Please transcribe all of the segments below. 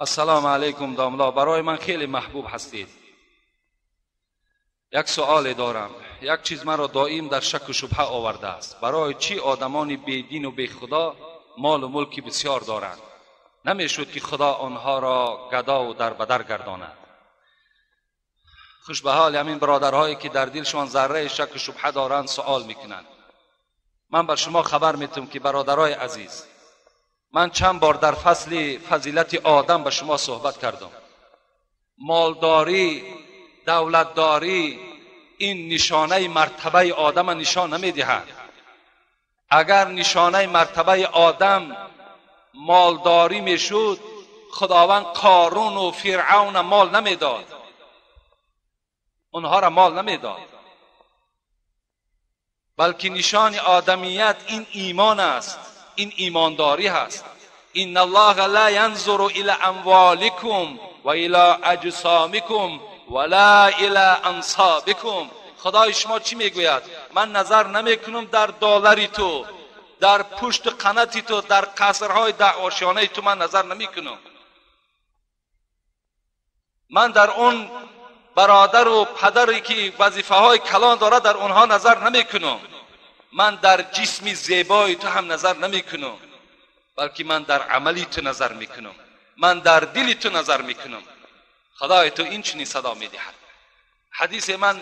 Ассалому алайкум домла, барои ман хеле маҳбуб ҳастед. Як суоле дорам. Як чиз маро доим дар шаку шубҳа овардааст. Барои чӣ одамони бедину бехудо молу мулки бисёр доранд? Намешуд ки худо онҳоро гадову дарбадар гардонад? Хуш ба ҳоли ҳамин бародарҳое ки дар дилшон зарраи шаку шубҳа доранд, суол мекунанд. Ман бар шумо хабар метум ки бародарои азиз, ман чанд бор дар фасли фазилати одам ба шумо суҳбат кардам. Молдорӣ, давлатдорӣ ин нишонаи мартабаи одама нишон намедиҳад. Агар нишонаи мартабаи одам молдорӣ мешуд, худованд Қоруну Фиръавна мол намедод, онҳоро мол намедод, балки нишони одамият ин имон аст, ин имондорӣ ҳаст. Инна аллоҳа ла янзуру ила амволикум ва ила аҷсомикум ва ла ила ансобикум. Худои шумо чӣ мегӯяд? Ман назар намекунам дар доллари ту, дар пушти қанати ту, дар қасрҳои даъошонаи ту ман назар намекунам. Ман дар он бародару падаре ки вазифаҳои калон дорад дар онҳо назар намекунам. Ман дар ҷисми зебои ту ҳам назар намекунам, балки ман дар амали ту назар мекунам, ман дар дили ту назар мекунам. Худои ту ин чунин садо медиҳад. Ҳадисе ман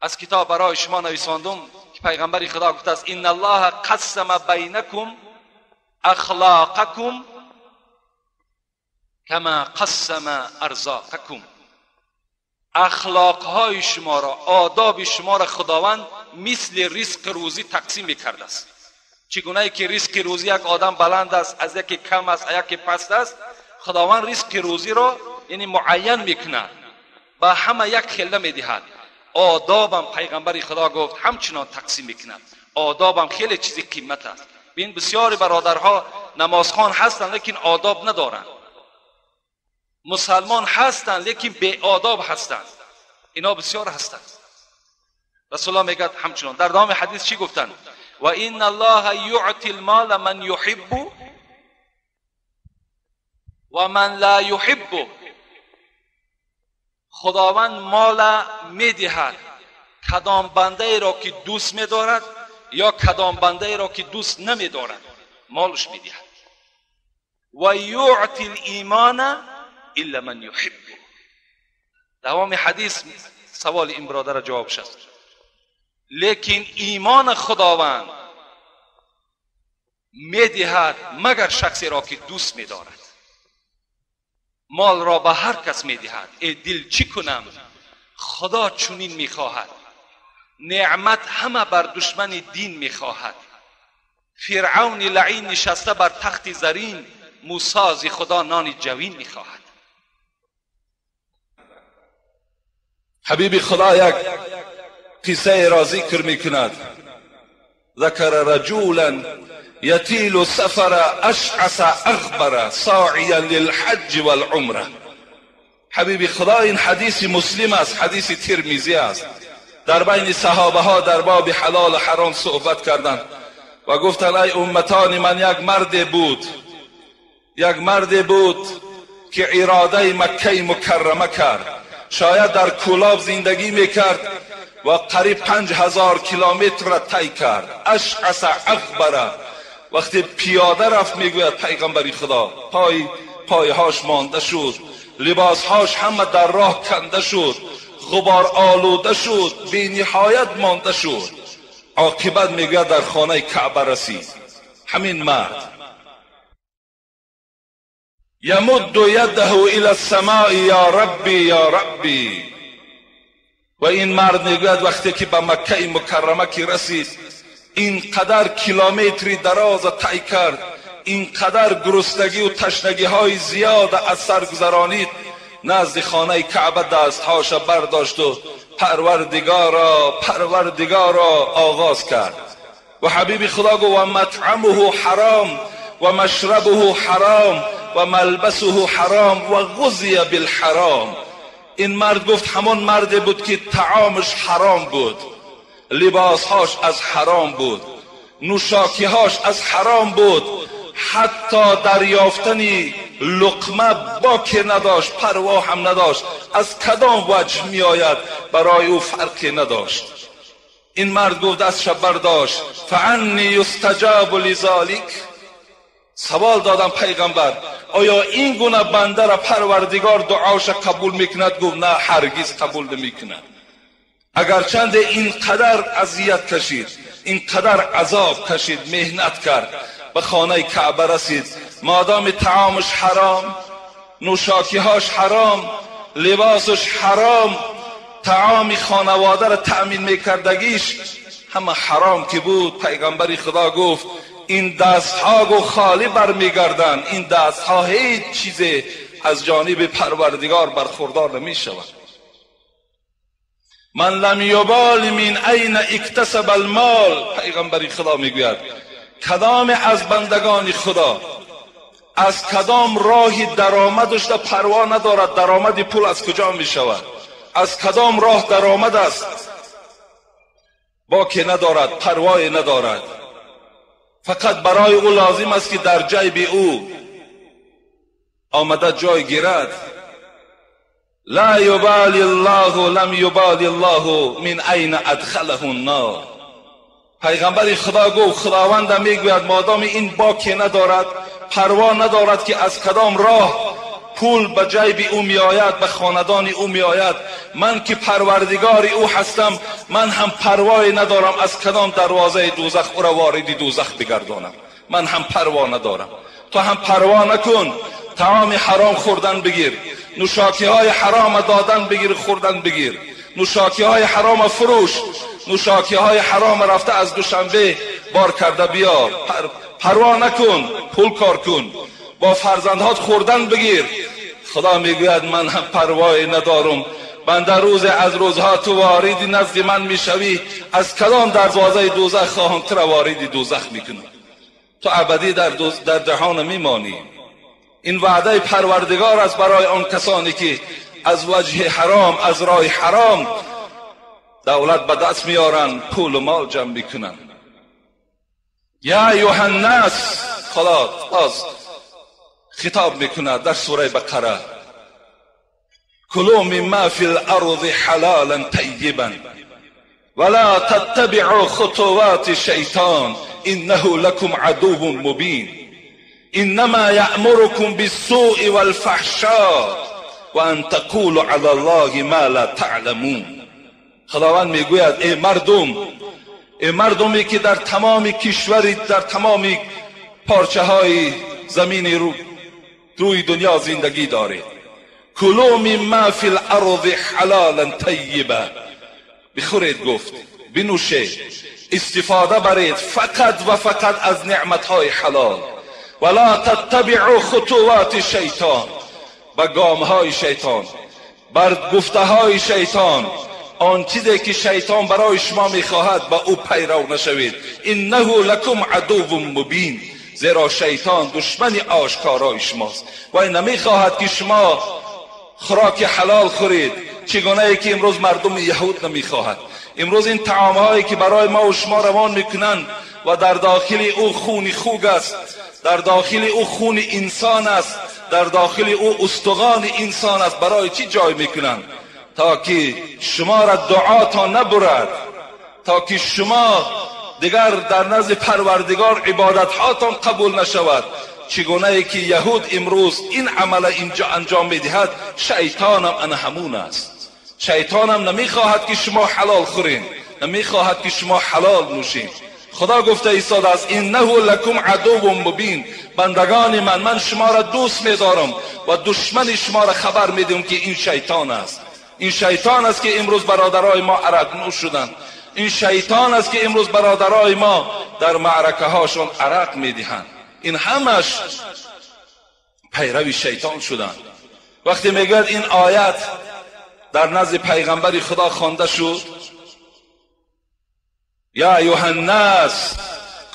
аз китоб барои шумо нависондум ки пайғамбари худо гуфтааст: инна аллоҳа қассама байнакум ахлоқакум кама қассама арзоқакум. Ахлоқҳои шуморо, одоби шуморо худованд мисли ризқи рӯзӣ тақсим мекардааст. Чӣ гунае ки ризқи рӯзӣ як одам баланд аст, аз яке кам аст, аз яке паст аст, худованд ризқи рӯзиро яъне муайян мекунад, ба ҳама як хел намедиҳад. Одобам пайғамбари худо гуфт ҳамчунон тақсим мекунад. Одобам хеле чизи қимат аст. Бин, бисёри бародарҳо намозхон ҳастанд, лекин одоб надоранд. Мусалмон ҳастанд, лекин беодоб ҳастанд. Ино бисёр ҳастанд. Расулуллоҳ мегӯяд ҳамчунон дар давоми ҳадис чӣ гуфтанд? Ва инна аллоҳа юъти лмола ман юҳиббу ва ман ла юҳиббу. Худованд мола медиҳад кадом бандаеро ки дӯст медорад ё кадом бандаеро ки дӯст намедорад, молш медиҳад. Ва юъти лимона илла ман юҳиббу. Давоми ҳадис саволи ин бародара ҷавоб шуд. Лекин имони худованд медиҳад магар шахсеро ки дӯст медорад. Молро ба ҳар кас медиҳад. Э дил, чӣ кунам? Худо чунин мехоҳад. Неъмат ҳама бар душмани дин мехоҳад. Фиръавни лаъин нишаста бар тахти зарин, Мусози худо нони ҷавин мехоҳад. Ҳабиби худо як қиссае ро зикр мекунад. ذکر رجولا يطيل السفر اشعث اغبر ساعیا للحج والعمره. حبیب خدا این حدیث مسلم است، حدیث ترمیزی است. در بین صحابه ها در باب حلال و حرام صحبت کردند و گفتند ای امتان من، یک مرد بود که اراده مکه مکرمه کرد. شاید در کولاب زندگی میکرد و قریب 5000 کیلومتر را طی کرد. اشعث اغبره. وقتی پیاده رفت میگوید پیغمبری خدا پایهاش مانده شد، لباسهاش همه در راه کنده شد، غبار آلوده شد، بی نهایت مانده شد. عاقبت میگوید در خانه کعبه رسید. همین مرد یمد یده الی السماء یا ربی یا ربی. و این مرد میگوید وقتی که به مکه مکرمه که رسید، اینقدر کیلومتری دراز طی کرد، اینقدر گرسنگی و تشنگی های زیاد از سر گذرانید، نزد خانه کعبه دستهاش برداشت و پروردگارا پروردگارا آغاز کرد. و حبیب خدا گفت و مطعمه حرام و مشربه حرام و ملبسه حرام و غذی بالحرام. این مرد گفت همان مرد بود که طعامش حرام بود، لباسهاش از حرام بود، نوشاکیهاش از حرام بود، حتی دریافتن لقمه باک نداشت، پروا هم نداشت، از کدام وجه می آید برای او فرقی نداشت. این مرد گفت دستش برداشت، فانی یستجاب لذلک. سوال دادم پیغمبر آیا این گونه بنده را پروردگار دعاش قبول میکند؟ گفت نه، هرگز قبول نمیکند. اگرچند اینقدر اذیت کشید، اینقدر عذاب کشید، مهنت کرد، به خانه کعبه رسید، مادام طعامش حرام، نوشاکیهاش حرام، لباسش حرام، طعام خانواده را تأمین میکردگیش همه حرام که بود، پیغمبر خدا گفت این دستها گو خالی برمیگردن، این دستها هیچ چیز از جانب پروردگار برخوردار نمیشود. من لم یبال من این اکتسب المال، پیغمبر خدا میگوید کدام از بندگان خدا از کدام راه درآمدش پروا ندارد، درآمد پول از کجا میشود، از کدام راه درآمد است، باکی ندارد، پروای ندارد، فقط برای او لازم است که در جیب او آمده جای گیرد. لا یبالی الله لم یبالی الله من این ادخله النار. پیغمبر خدا گفت خداوند میگوید مادام این باکی ندارد، پروا ندارد که از کدام راه پول به جیب او میآید، به خاندان او میآید، من که پروردگار او هستم، من هم پروای ندارم از کدام دروازه دوزخ او را وارد دوزخ بگردانم، من هم پروا ندارم. تو هم پروا نکن، طعام حرام خوردن بگیر، نوشاکی های حرام دادن بگیر، خوردن بگیر، نوشاکی های حرام فروش، نوشاکی های حرام رفته از دوشنبه بار کرده بیار، پروا نکن، پول کار کن، با فرزندهات خوردن بگیر. خدا میگوید من هم پروای ندارم، بنده روز از روزها تو وارد نزد من میشوی، از کدام دروازه دوزخ خواهم تو را وارد دوزخ میکنم، تو ابدی در جهان میمانی. این وعده پروردگار است برای آن کسانی که از وجه حرام، از راه حرام دولت به دست میارن، پول و مال جمع میکنن. یا ایها الناس، خدا باز خطاب میکند در سوره بقره، کلوا مما فی الارض حلالا طیبا ولا تتبعوا خطوات الشیطان انه لکم عدو مبین انما یأمرکم بالسوء والفحشاء وان تقولوا علی الله ما لا تعلمون. خداوند میگوید ای مردم، ای مردمی که در تمام کشوری، در تمام پارچه های زمین روی دنیا زندگی دارید، کلوا مما فی الارض حلالا طیبا، بخورید، گفت بنوشید، استفاده برید فقط و فقط از نعمتهای حلال، ولا تتبعوا خطوات شیطان، به گامهای شیطان، بر گفته های شیطان، آن چیزی که شیطان برای شما میخواهد به او پیرو نشوید، انه لکم عدو مبین، زیرا شیطان دشمن آشکارای شماست و نمیخواهد که شما خوراک حلال خورید، چگونه ای که امروز مردم یهود نمیخواهد. امروز این طعامهایی که برای ما و شما روان میکنند و در داخل او خون خوگ است، در داخل او خون انسان است، در داخل او استخوان انسان است، برای چی جای میکنند؟ تا که شما را دعا تا نبرد، تا که شما دیگر در نزد پروردگار عبادت هاتان قبول نشود. چگونه ای که یهود امروز این عمل اینجا انجام میدهد، شیطان هم همون است. شیطان هم نمیخواهد که شما حلال خورین، نمیخواهد که شما حلال نوشین. خدا گفته ایستاده است انه لکم عدو مبین، بندگان من، من شما را دوست میدارم و دشمن شما را خبر میدم که این شیطان است. این شیطان است که امروز برادرای ما عرق نوش شدند، این شیطان است که امروز برادرای ما در معرکه هاشون عرق میدهند. این همش پیروی شیطان شدند. وقتی میگوید این آیت در نزد پیغمبر خدا خوانده شد، یا ایها الناس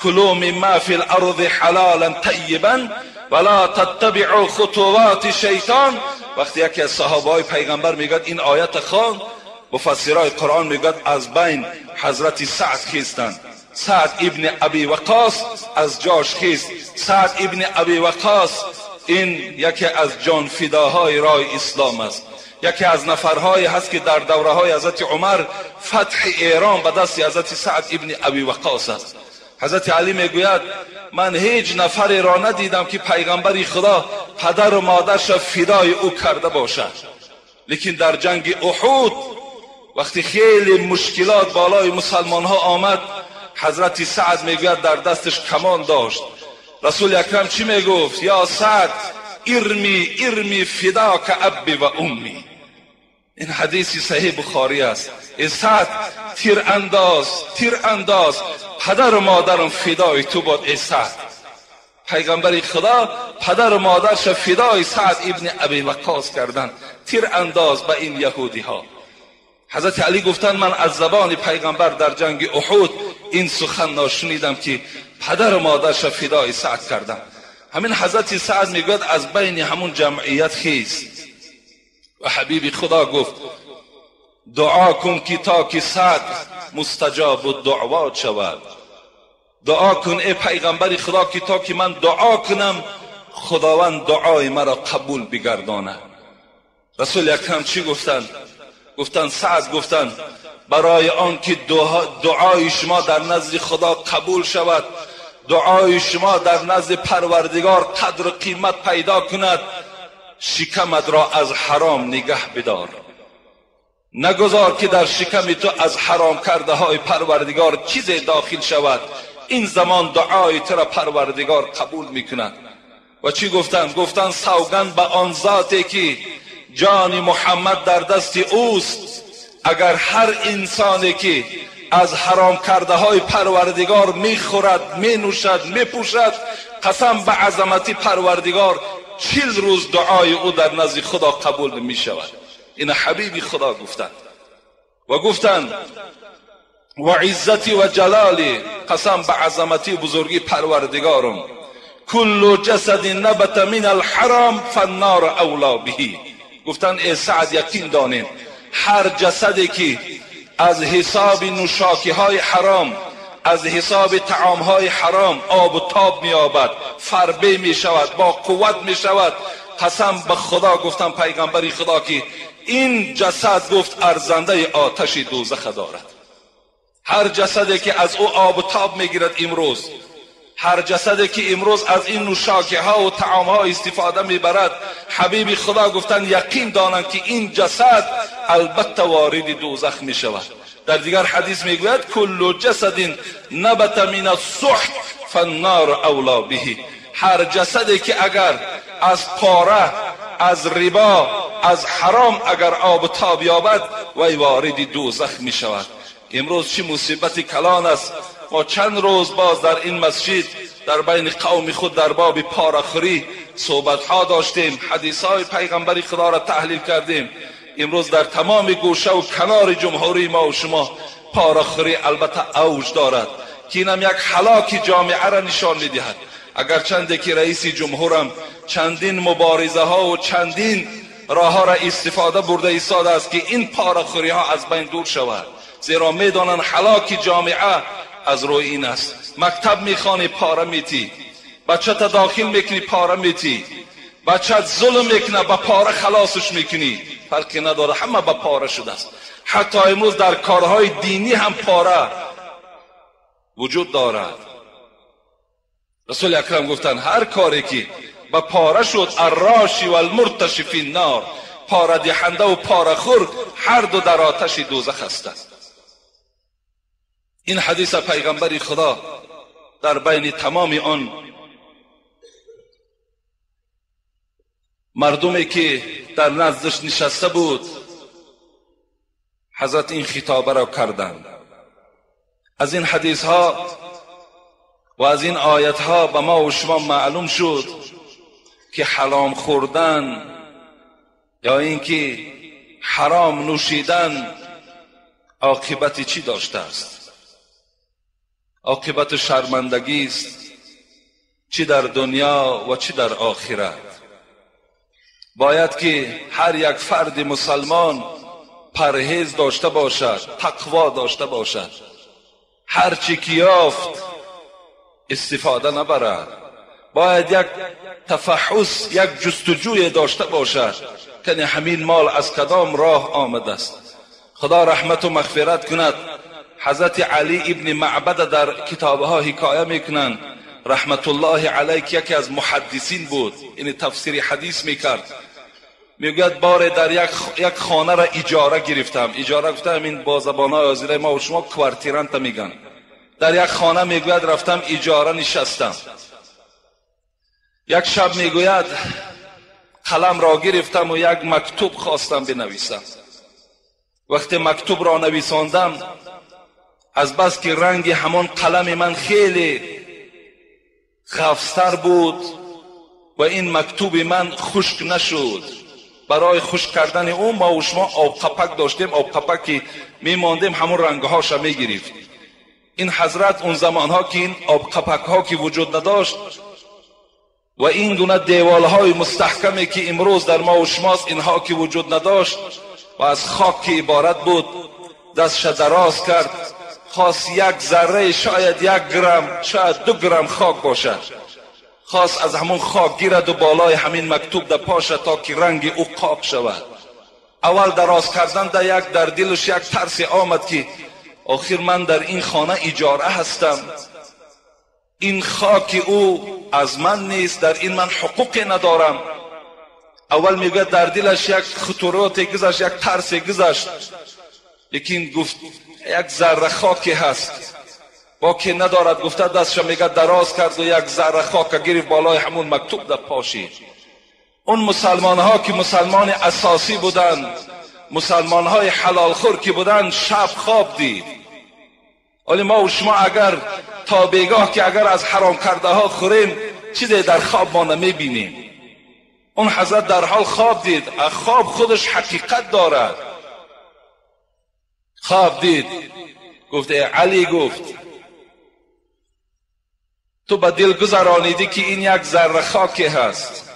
کلوا مما فی الارض حلالا طیبا ولا تتبعوا خطوات الشیطان، وقتی یکی از صحابه های پیغمبر میگوید این آیت خواند، مفسرای قرآن میگوید از بین حضرت سعد خیستند، سعد ابن ابی وقاص از جاش خیست، سعد ابن ابی وقاص این یکی از جان فداهای راه اسلام است. یکی از نفرهایی هست که در دوره های حضرت عمر فتح ایران به دست حضرت سعد ابن ابی وقاص است. حضرت علی میگوید من هیچ نفری را ندیدم که پیغمبر خدا پدر و مادرش فدای او کرده باشد. لیکن در جنگ احد وقتی خیلی مشکلات بالای مسلمان ها آمد، حضرت سعد میگوید در دستش کمان داشت. رسول اکرم چی میگفت؟ یا سعد ارمی ارمی فداک ابی و امی. این حدیث صحیح بخاری است. ای سعد تیر انداز، تیر انداز، پدر و مادرم فدای تو باد. ای سعد، پیغمبر خدا پدر و مادرش فدای سعد ابن ابی وقاص کردن. تیر انداز به این یهودی ها. حضرت علی گفتند من از زبان پیغمبر در جنگ احد این سخن ناشنیدم که پدر و مادرش فدای سعد کردم. همین حضرت سعد میگوید از بین همون جمعیت خیست و حبیب خدا گفت دعا کن که تا که سعد مستجاب الدعوات شود. دعا کن ای پیغمبر خدا که تا که من دعا کنم خداوند دعای مرا قبول بگرداند. رسول اکرم چی گفتند؟ گفتند سعد، گفتند برای آن که دعای شما در نزد خدا قبول شود، دعای شما در نزد پروردگار قدر و قیمت پیدا کند، شکمت را از حرام نگه بدار. نگذار که در شکم تو از حرام کرده های پروردگار چیز داخل شود. این زمان دعای تو را پروردگار قبول میکند. و چی گفتند؟ گفتند سوگند به آن ذاتی که جان محمد در دست اوست، اگر هر انسانی که از حرام کرده های پروردگار میخورد، مینوشد، میپوشد، قسم به عظمت پروردگار 40 روز دعای او در نزد خدا قبول می شود. این حبیبی خدا گفتند. و گفتند و عزتی و جلالی، قسم به عظمتی بزرگی پروردگارم، کل جسد نبت من الحرام فالنار اولا به. گفتند ای سعد یقین دانین هر جسدی که از حساب نوشاکی های حرام، از حساب طعام های حرام آب و تاب می‌یابد، فربه می شود، با قوت می شود، قسم به خدا گفتم پیغمبری خدا که این جسد گفت ارزنده آتش دوزخ دارد. هر جسدی که از او آب و تاب میگیرد امروز، هر جسدی که امروز از این نوشاکی ها و طعام ها استفاده میبرد، حبیب خدا گفتن یقین دانند که این جسد البته وارد دوزخ می شود. در دیگر حدیث میگوید کل جسد نبت من السحت فالنار اولا به. هر جسدی که اگر از پاره، از ربا، از حرام اگر آب و تاب یابد، وی وارد دوزخ می شود. امروز چه مصیبت کلان است. ما چند روز باز در این مسجد در بین قوم خود در باب پاره‌خوری صحبت ها داشتیم، حدیث های پیغمبر خدا را تحلیل کردیم. امروز در تمام گوشه و کنار جمهوری ما و شما پاره‌خوری البته اوج دارد که اینم یک هلاک جامعه را نشان میدهد. اگر چنده که رئیس جمهورم چندین مبارزه ها و چندین راه ها را استفاده برده ایستاده است که این پاره‌خوری ها از بین دور شود، زیرا میدانند هلاک جامعه از روی این است. مکتب میخوانی پاره میتی، بچه تا داخل میکنی پاره میتی، بچه ظلم میکنه با پاره خلاصش میکنی، فرقی نداره، همه با پاره شده است. حتی امروز در کارهای دینی هم پاره وجود دارد. رسول اکرم گفتن هر کاری که با پاره شد، الراشی و المرتشی فی النار، پاره دهنده و پاره خور هر دو در آتش دوزخ هستند. این حدیث پیغمبر خدا در بین تمام آن مردمی که در نزدش نشسته بود، حضرت این خطابه را کردند. از این حدیث ها و از این آیت ها به ما و شما معلوم شد که حرام خوردن یا اینکه حرام نوشیدن عاقبت چی داشته است؟ عاقبت شرمندگی است، چی در دنیا و چی در آخرت. باید که هر یک فرد مسلمان پرهیز داشته باشد، تقوا داشته باشد، هر چی که یافت استفاده نبرد. باید یک تفحص، یک جستجوی داشته باشد که همین مال از کدام راه آمده است. خدا رحمت و مغفرت کند. حضرت علی ابن معبد در کتابها حکایه میکنند رحمت الله علیه، یکی از محدثین بود، یعنی تفسیر حدیث میکرد. میگوید بار در یک خانه را اجاره گرفتم. اجاره گفتم این با زبانهای حاضره ما و شما کوارتیرانت میگن. در یک خانه میگوید رفتم اجاره نشستم. یک شب میگوید قلم را گرفتم و یک مکتوب خواستم بنویسم. وقتی مکتوب را نویساندم، از بس که رنگ همان قلم من خیلی غفصتر بود و این مکتوب من خشک نشد. برای خشک کردن او ما و شما آب قپک داشتیم، آب قپک که میماندیم همون رنگهاش میگرفت. این حضرت اون زمانها که این آب قپک ها که وجود نداشت و این گونه دیوالهای مستحکمی که امروز در ما و شماست اینها که وجود نداشت و از خاک که عبارت بود، دستش دراز کرد، خواست یک ذره، شاید 1 گرم، شاید 2 گرم خاک باشد، خواست از همون خاک گیرد و بالای همین مکتوب در پاشه تا که رنگ او قاپ شود. اول دراز کردن در یک در دلش یک ترس آمد که آخر من در این خانه اجاره هستم، این خاک او از من نیست، در این من حقوق ندارم. اول میگه در دلش یک خطرات گذشت، یک ترس گذشت، لیکن گفت یک ذره خاکی هست با که ندارد. گفته دستش میگه دراز کرد و یک ذره خاک گرفت بالای همون مکتوب در پاشید. اون مسلمان ها که مسلمان اساسی بودند، مسلمان های حلال خور که بودند، شب خواب دید. ولی ما و شما اگر تا بیگاه که اگر از حرام کرده ها خوریم چیزی در خواب ما نمیبینیم. اون حضرت در حال خواب دید، خواب خودش حقیقت دارد. خواب دید، گفت ای علی، گفت تو به دل گذرانیدی که این یک ذره خاکی هست،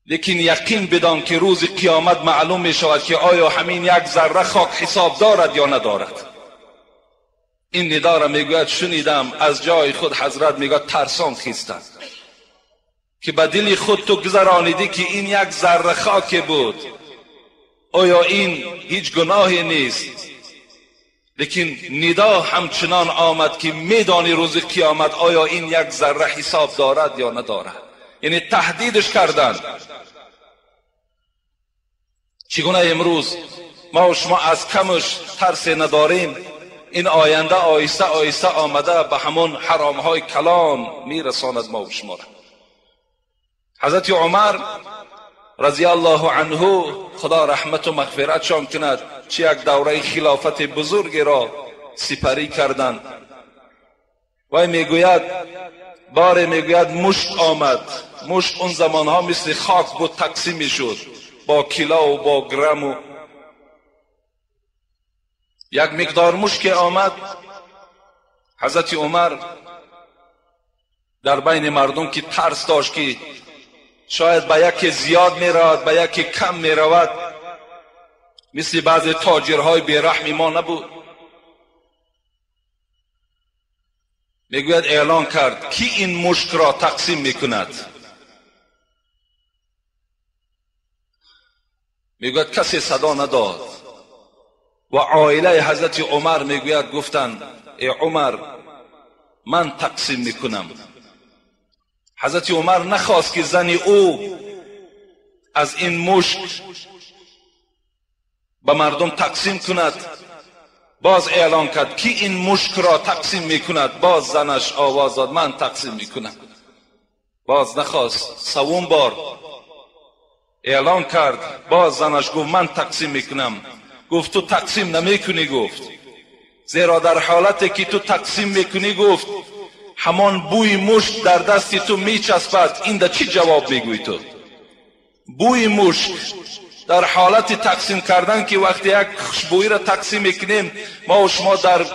لیکن یقین بدان که روز قیامت معلوم می شود که آیا همین یک ذره خاک حساب دارد یا ندارد. این ندا را میگوید شنیدم از جای خود. حضرت میگوید ترسان خیستم که به دل خود تو گذرانیدی که این یک ذره خاک بود، آیا این هیچ گناهی نیست؟ لیکن ندا همچنان آمد که میدانی روز قیامت آیا این یک ذره حساب دارد یا ندارد. یعنی تهدیدش کردن. چگونه امروز ما و شما از کمش ترس نداریم، این آینده آیسته آیسته آمده به همون حرامهای کلان میرساند ما و شما را. حضرت عمر رضی الله عنه خدا رحمت و مغفرتشان کند، چه یک دوره خلافت بزرگی را سپری کردند. وی میگوید باره میگوید مشت آمد. مشت اون زمانها مثل خاک بود، تقسیم میشد با کیلا و با گرم و یک مقدار مشت که آمد، حضرت عمر در بین مردم که ترس داشت که شاید به یکی زیاد می رود به یکی کم می رود، مثل بعض تاجرهای بیرحمی ما نبود. میگوید اعلان کرد کی این مشک را تقسیم میکند؟ میگوید کسی صدا نداد و عائله حضرت عمر میگوید گفتند ای عمر من تقسیم میکنم. حضرت عمر نخواست که زن او از این مشک به مردم تقسیم کند. باز اعلان کرد کی این مشک را تقسیم میکند؟ باز زنش آواز داد من تقسیم میکنم. باز نخواست. سوم بار اعلان کرد، باز زنش گفت من تقسیم میکنم. گفت تو تقسیم نمیکنی. گفت زیرا در حالتی که تو تقسیم میکنی، گفت همان بوی مشک در دستی تو میچسبد. این در چی جواب میگوی تو؟ بوی مشک در حالت تقسیم کردن که وقتی یک خوشبویی را تقسیم میکنیم ما و شما در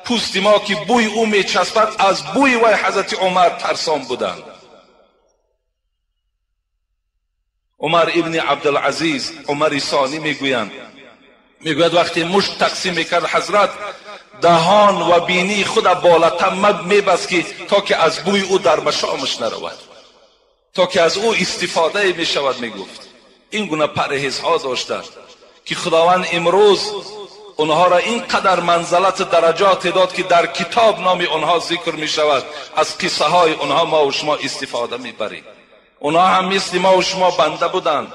پوست ما که بوی او میچسبد، از بوی وی حضرت عمر ترسان بودند. عمر ابن عبدالعزیز، عمر ثانی میگویند، میگوید وقتی مشت تقسیم میکرد حضرت، دهان و بینی خود بالاتر میبست که تا که از بوی او در مشامش نرود، تا که از او استفاده میشود. میگفت این گونه پرهیزها داشتند که خداوند امروز اونها را اینقدر منزلت درجات داد که در کتاب نام اونها ذکر می شود. از قصه های اونها ما و شما استفاده می بریم. اونها هم مثل ما و شما بنده بودند.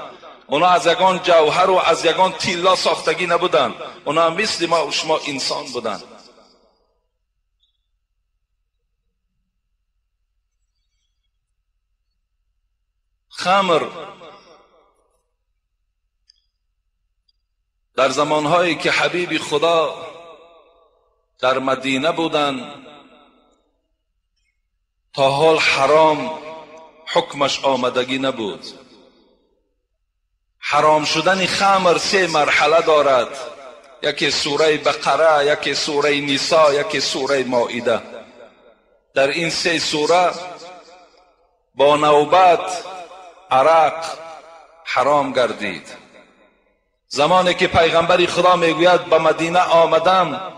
اونها از یگان جوهر و از یگان طلا ساختگی نبودند. اونها هم مثل ما و شما انسان بودند. خمر در زمانهایی که حبیب خدا در مدینه بودند تا حال حرام حکمش آمدگی نبود. حرام شدن خمر سه مرحله دارد، یکی سوره بقره، یکی سوره نساء، یکی سوره مائده. در این سه سوره با نوبت عرق حرام گردید. زمانی که پیغمبر خدا میگوید به مدینه آمدم،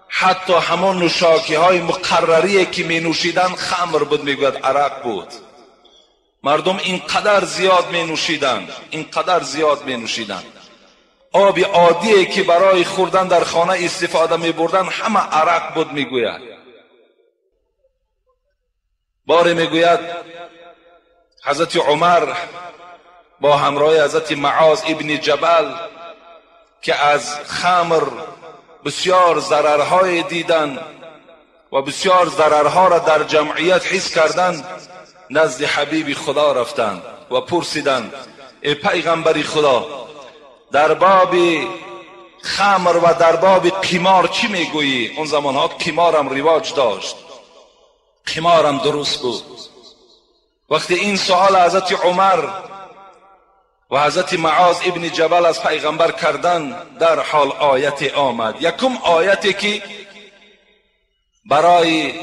حتی همون نوشاکی های مقرری که می نوشیدن خمر بود، میگوید عرق بود. مردم اینقدر زیاد می نوشیدن، اینقدر زیاد می نوشیدن. آب عادی که برای خوردن در خانه استفاده می بردن همه عرق بود. میگوید باری میگوید حضرت عمر با همراه حضرت معاذ ابن جبل که از خمر بسیار ضررهای دیدن و بسیار ضررها را در جمعیت حس کردند، نزد حبیب خدا رفتند و پرسیدند ای پیغمبر خدا، در باب خمر و در باب قمار چی میگویی؟ اون زمانها قمارم رواج داشت، قمارم درست بود. وقتی این سوال حضرت عمر و حضرت معاذ ابن جبل از پیغمبر کردن، در حال آیت آمد. یکم آیتی که برای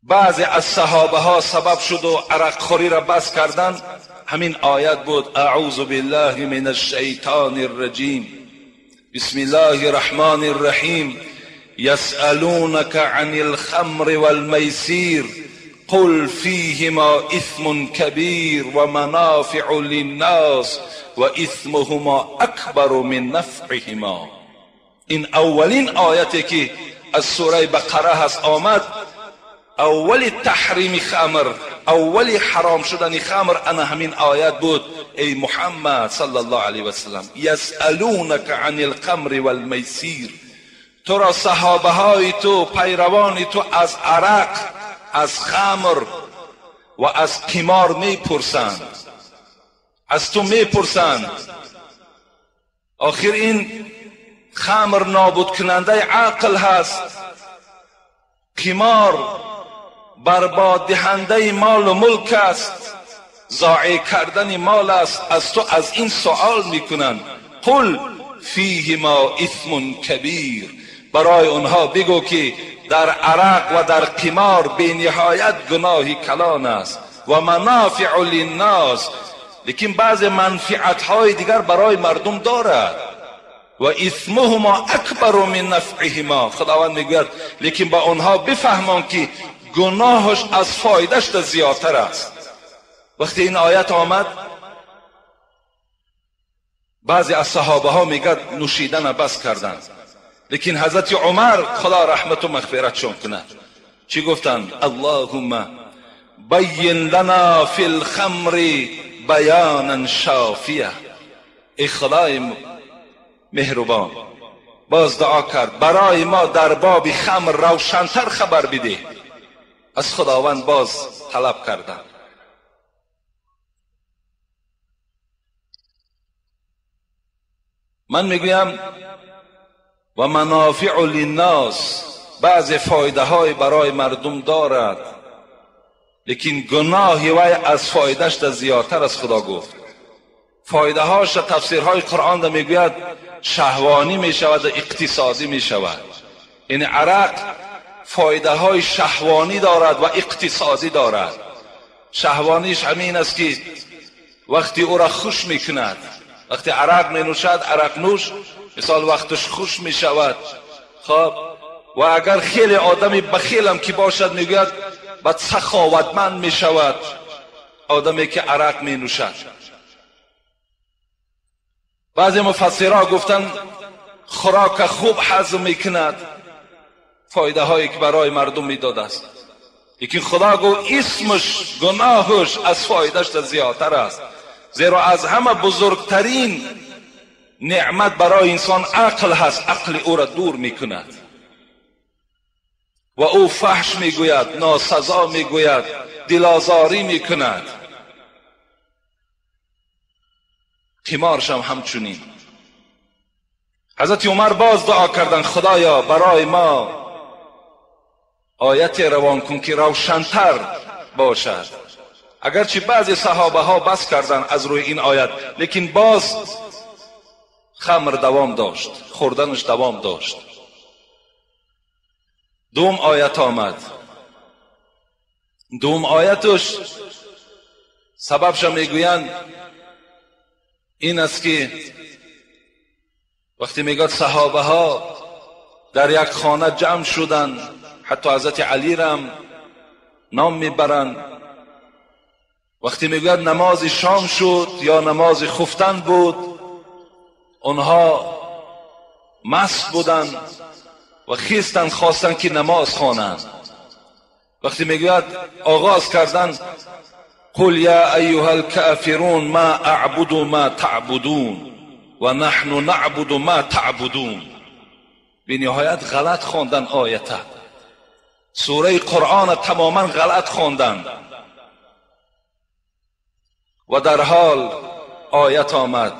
بعضی از صحابه ها سبب شد و عرق خوری را بس کردن همین آیت بود: اعوذ بالله من الشیطان الرجیم، بسم الله الرحمن الرحیم، یسألونک عن الخمر والمیسیر قل فيهما إثم كبير ومنافع للناس وإثمهما أكبر من نفعهما. این اولین آیتی که از سوره بقره هست آمد، اول تحریم خمر، اول حرام شدن خمر انا همین آیت بود. ای محمد صلی الله علیه و سلم، یسألونک عن الخمر والمیسیر، تو را صحابه های تو، پیروان تو از عرق، از خمر و از قمار میپرسند، از تو میپرسند. آخر این خمر نابود کننده عقل هست، قمار برباد دهنده مال و ملک است، ضایع کردن مال است. از تو از این سوال میکنند. قل فیهما اثم کبیر، برای آنها بگو که در عرق و در قمار بی نهایت گناه کلان است و منافع للناس، لیکن بعض منفعت های دیگر برای مردم دارد. و اثمهما اکبر من نفعهما، خداوند میگوید لیکن با آنها بفهمان که گناهش از فایدهش زیادتر است. وقتی این آیت آمد، بعضی از صحابه ها میگد نوشیدن بس کردند، لیکن حضرت عمر خدا رحمت و مغفرتشون کند چی گفتند؟ اللهم بین لنا فی الخمر بیانا شافیه. ای خدای مهربان، باز دعا کرد برای ما در باب خمر روشنتر خبر بده. از خداوند باز طلب کردند. من میگویم و منافع للناس، بعض فایده های برای مردم دارد، لیکن گناه وی از فایدهش زیادتر از خدا گفت. فایده هاش تفسیرهای قرآن ده میگوید شهوانی میشود و اقتصادی میشود. این عرق فایده های شهوانی دارد و اقتصادی دارد. شهوانیش همین است که وقتی او را خوش میکند، وقتی عرق می نوشد، عرق نوش مثال وقتش خوش می شود، خب و اگر خیلی آدمی بخیل هم که باشد میگوید بد سخاوتمند میشود آدمی که عرق می نوشد. بعضی مفسرها گفتن خوراک خوب هضم میکند، فایده هایی که برای مردم میداد است. لیکن خدا گفت اسمش گناهش از فایدهش زیادتر است، زیرا از همه بزرگترین نعمت برای انسان عقل هست، عقل او را دور میکند و او فحش میگوید، ناسزا میگوید، دلازاری میکند. قمارش هم همچنین. حضرت عمر باز دعا کردن خدایا برای ما آیت روان کن که روشنتر باشد. اگرچه بعضی صحابه ها بس کردن از روی این آیت، لیکن باز خمر دوام داشت، خوردنش دوام داشت. دوم آیت آمد. دوم آیتش سببش میگویند این است که وقتی میگه صحابه ها در یک خانه جمع شدند، حتی حضرت علی را نام میبرند، وقتی میگوید نماز شام شد یا نماز خفتن بود، آنها مست بودند و خیستند خواستند که نماز خوانند. وقتی میگوید آغاز کردند قل یا ایها الکافرون ما اعبد ما تعبدون و نحن نعبد ما تعبدون. به نهایت غلط خواندن آیت، سوره قرآن تماما غلط خواندن و در حال آیت آمد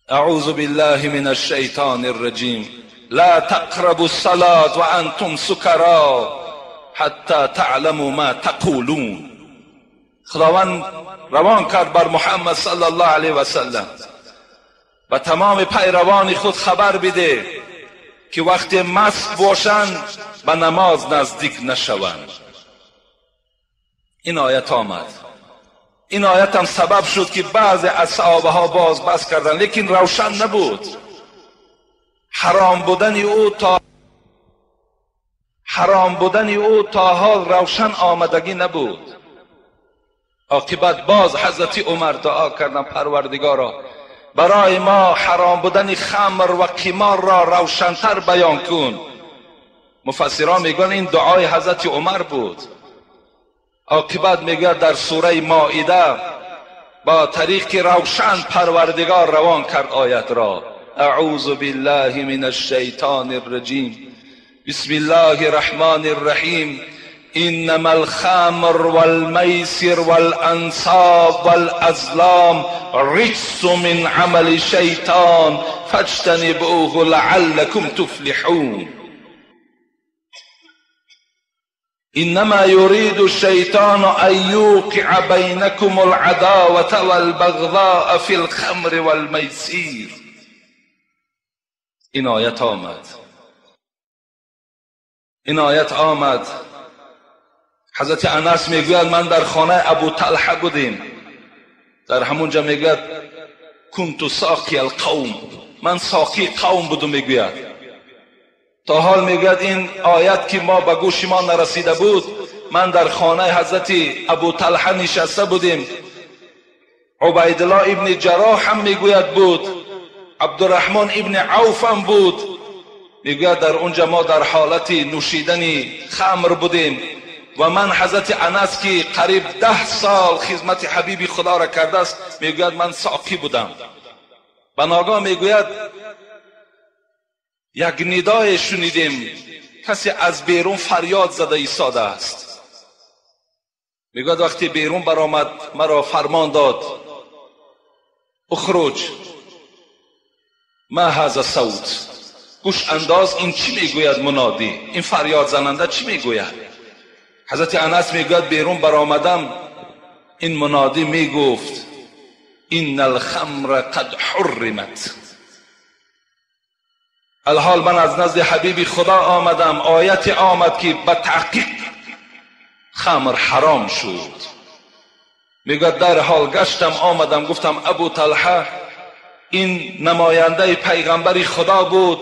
اعوذ بالله من الشیطان الرجیم لا تقربوا الصلاة وانتم سکرا حتی تعلموا ما تقولون. خداوند روان کرد بر محمد صلی الله علیه و سلم و تمام پیروان خود خبر بده که وقتی مست باشند به نماز نزدیک نشوند. این آیت آمد. این آیت هم سبب شد که بعضی از صحابه ها باز بس کردند، لیکن روشن نبود. حرام بودن او تا حال روشن آمدگی نبود. عاقبت باز حضرت عمر دعا کردن پروردگارا برای ما حرام بودن خمر و قمار را روشنتر بیان کن. مفسران میگن این دعای حضرت عمر بود. عاقبت میگه در سوره مائده با طریق روشن پروردگار روان کرد آیت را اعوذ بالله من الشیطان الرجیم بسم الله الرحمن الرحیم انما الخمر والمیسر والانصاب والازلام رجس من عمل الشیطان فاجتنبوه لعلكم تفلحون. انما يريد الشیطان ان يوقع بینکم العداوة والبغضاء فی الخمر والمیسیر. این آیت آمد. این آیت آمد. حضرت انس میگوید من در خانه ابو طلحه بودیم، در همونجا میگوید کنت ساقی القوم، من ساقی قوم بودم. میگوید تا حال میگوید این آیت که ما به گوش ما نرسیده بود، من در خانه حضرت ابو طلحه نشسته بودیم، عبیدالله ابن جراح هم میگوید بود، عبدالرحمن ابن عوف هم بود. میگوید در اونجا ما در حالت نوشیدن خمر بودیم و من حضرت انس که قریب 10 سال خدمت حبیب خدا را کرده است، میگوید من ساقی بودم. بناگاه میگوید یک ندای شنیدیم، کسی از بیرون فریاد زده ایستاده است. میگوید وقتی بیرون برآمد مرا فرمان داد اخرج ما هذا صوت، گوش انداز این چی میگوید منادی، این فریاد زننده چی میگوید. حضرت انس میگوید بیرون برآمدم، این منادی میگفت ان الخمر قد حرمت. الحال من از نزد حبیب خدا آمدم، آیت آمد که به تحقیق خمر حرام شد. میگوید در حال گشتم آمدم گفتم ابو طلحه این نماینده پیغمبر خدا بود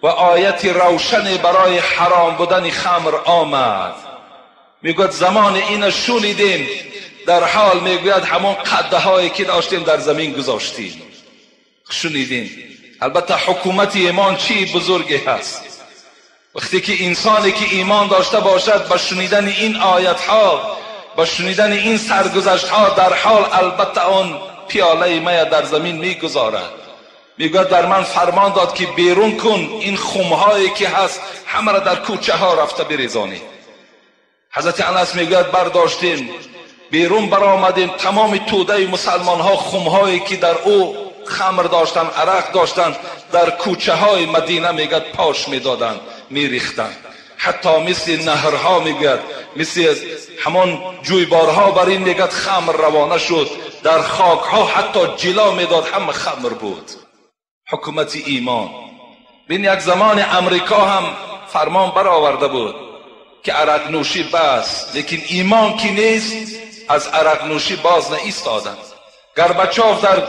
و آیت روشن برای حرام بودن خمر آمد. میگوید زمان این شنیدیم، در حال میگوید همون قده هایی که داشتیم در زمین گذاشتیم. شنیدیم. البته حکومت ایمان چی بزرگی هست. وقتی که انسانی که ایمان داشته باشد با شنیدن این آیت ها، با شنیدن این سرگذشت ها، در حال البته آن پیاله می در زمین میگذارد. میگوید در من فرمان داد که بیرون کن این خمهایی که هست همه را در کوچه ها رفته بریزانی. حضرت انس میگوید برداشتیم بیرون برآمدیم، تمام توده مسلمان ها خمهایی که در او خمر داشتن، عرق داشتن، در کوچه های مدینه میگوید پاش میدادند، میریختند. حتی مثل نهرها میگوید، مثل همان جویبارها بر این میگوید خمر روانه شد، در خاک ها حتی جلا میداد، همه خمر بود. حکومت ایمان. بین یک زمان امریکا هم فرمان برآورده بود که عرق نوشی بس، لیکن ایمان که نیست از عرق نوشی باز نایستادند. گربچاف در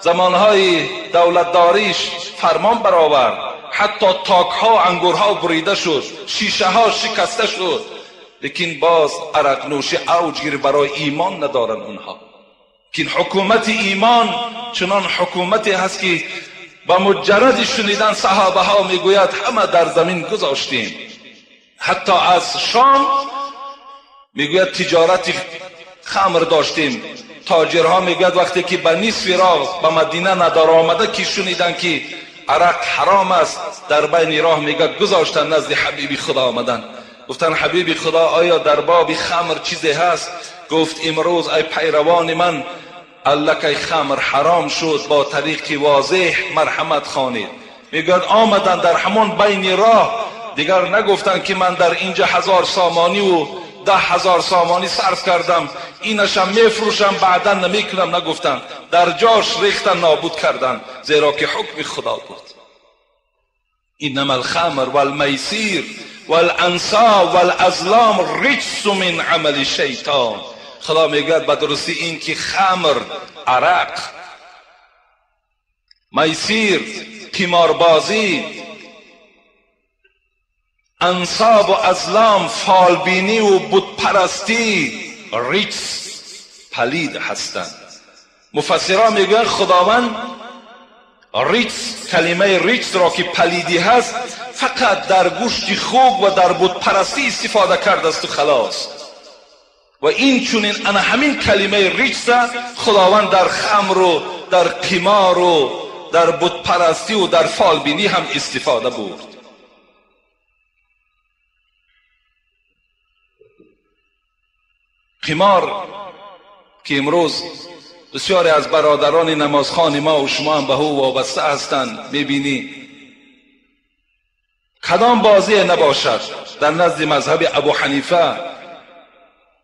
زمانهای دولتداریش فرمان برآورد، حتی تاکها انگورها بریده شد، شیشه ها شکسته شد، لیکن باز عرق نوشی اوج گرفت. برای ایمان ندارن اونها. که حکومت ایمان چنان حکومتی هست که با مجرد شنیدن صحابه ها میگوید همه در زمین گذاشتیم. حتی از شام میگوید تجارت خمر داشتیم. تاجرها میگوید وقتی که به نصف راه به مدینه ندار آمده که شنیدن که عرق حرام است، در بین راه میگوید گذاشتن، نزد حبیب خدا آمدن، گفتن حبیب خدا آیا در باب خمر چیزی هست؟ گفت امروز ای پیروان من الکی خمر حرام شد، با طریق واضح مرحمت خوانید. میگوید آمدن در همان بین راه، دیگر نگفتن که من در اینجا 1000 سامانی و 10,000 سامانی صرف کردم، اینشم میفروشم بعدا نمیکنم، نگفتن، در جاش ریختن نابود کردن، زیرا که حکم خدا بود. انما الخمر والمیسیر والانصاب والازلام رجس من عمل شیطان. خدا میگوید به درستی این که خمر، عرق، میسیر، قماربازی، انصاب و ازلام، فالبینی و بتپرستی رجس، پلید هستند. مفسران میگویند خداوند رجس، کلمه رجس را که پلیدی هست فقط در گوشت خوک و در بتپرستی استفاده کرده است و خلاص. و این چونین انا همین کلمه رجس خداوند در خمر و در قمار و در بتپرستی و در فالبینی هم استفاده برد. قمار که امروز بسیاری از برادران نمازخوان ما و شما هم به او وابسته هستند، میبینی کدام بازی نباشد در نزد مذهب ابو حنیفه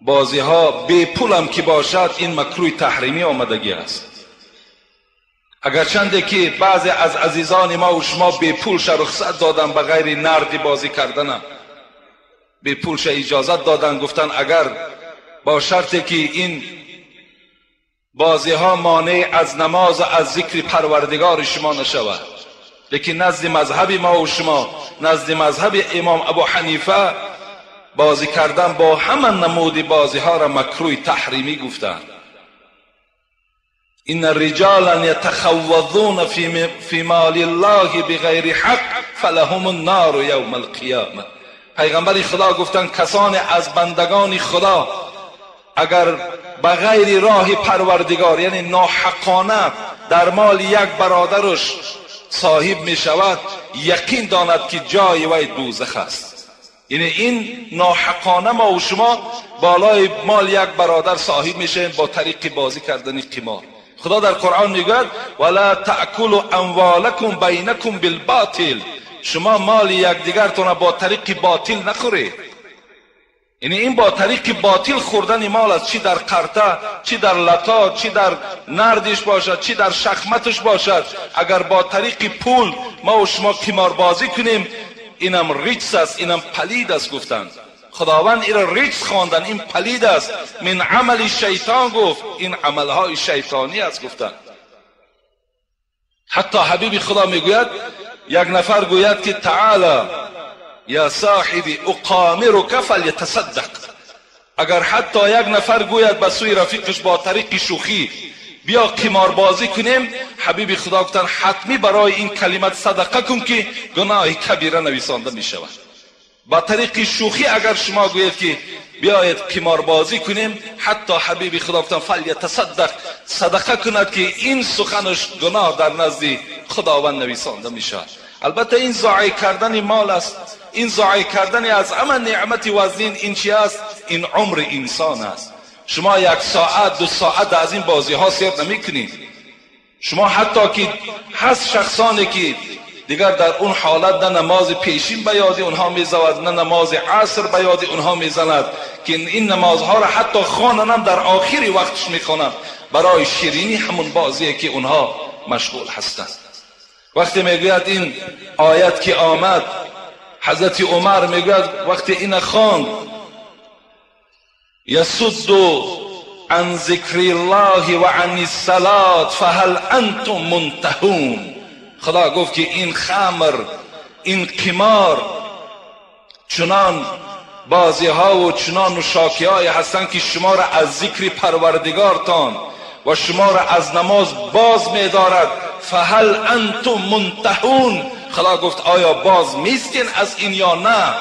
بازی ها بی پول هم که باشد این مکروه تحریمی آمدگی است. اگرچنده که بعضی از عزیزان ما و شما بی پولش رخصت دادن به غیر نردی بازی کردن، بی پولش اجازت دادن، گفتن اگر با شرطی که این بازی ها مانع از نماز و از ذکر پروردگار شما نشود. لیکن نزد مذهب ما و شما، نزد مذهب امام ابو حنیفه، بازی کردن با همه نمود بازی ها را مکروه تحریمی گفتند. ان الرجال یتخوضون فی مال الله بغیر حق فلهم النار یوم القیامه. پیغمبر خدا گفتند کسان از بندگان خدا اگر بغیر راه پروردگار، یعنی ناحقانه در مال یک برادرش صاحب می شود، یقین داند که جای وی دوزخ است. یعنی این ناحقانه ما و شما بالای مال یک برادر صاحب میشیم با طریق بازی کردن قمار. خدا در قرآن میگوید ولا تأکلوا اموالکم بینکم بالباطل، شما مال یکدیگرتون با طریق باطل نخورید. یعنی این با طریق باطل خوردن مال است، چی در قرطه، چی در لطا، چی در نردش باشد، چی در شخمتش باشد. اگر با طریق پول ما و شما قمار بازی کنیم، اینم رجس است، اینم پلید است. گفتند خداوند این را رجس خواندن، این پلید است، من عمل شیطان گفت، این عملهای شیطانی است گفتند. ҳатто ҳабиби худо мегӯяд, як нафар гӯяд ки таала я соҳиби уқомирука фалятасаддақ. Агар ҳатто як нафар гӯяд ба сӯи рафиқаш бо тариқи шӯхӣ биё қиморбозӣ кунем, ҳабиби худо гуфтанд ҳатмӣ барои ин калимат садақа кун ки гуноҳи кабира нависонда мешавад. Ба тариқи шӯхӣ агар шумо гӯед ки биёед қиморбозӣ кунем, ҳатто ҳабиби худо гуфтанд фалятасаддақ, садақа кунад ки ин суханаш гуноҳ дар назди худованд нависонда мешавад. Албатта ин зоеъ кардани мол аст, ин зоеъ кардани аз ҳама неъмати вазнин ин чи аст? Ин умри инсон аст. Шумо як соат ду соат аз ин бозиҳо сер намекунед. Шумо ҳатто ки ҳаст шахсоне ки дигар дар он ҳолат на намози пешин ба ёди онҳо мезавад, на намози аср ба ёди онҳо мезанад, ки ин намозҳоро ҳатто хонанам дар охири вақтش мехонанд барои ширинӣ ҳамон бозие ки онҳо машғул ҳастанд. Вақте мегӯяд ин оят ки омад, ҳазрати Умар мегӯяд вақте ина хонд, یصد عن ذکر الله و عن الصلاة فهل انتم منتهون. خدا گفت که این خمر، این قمار چنان بازی ها و چنان نوشاکی های هستند که شما را از ذکر پروردگارتان و شما را از نماز باز می‌دارد. فهل انتم منتهون. خدا گفت آیا باز میستین از این یا نه؟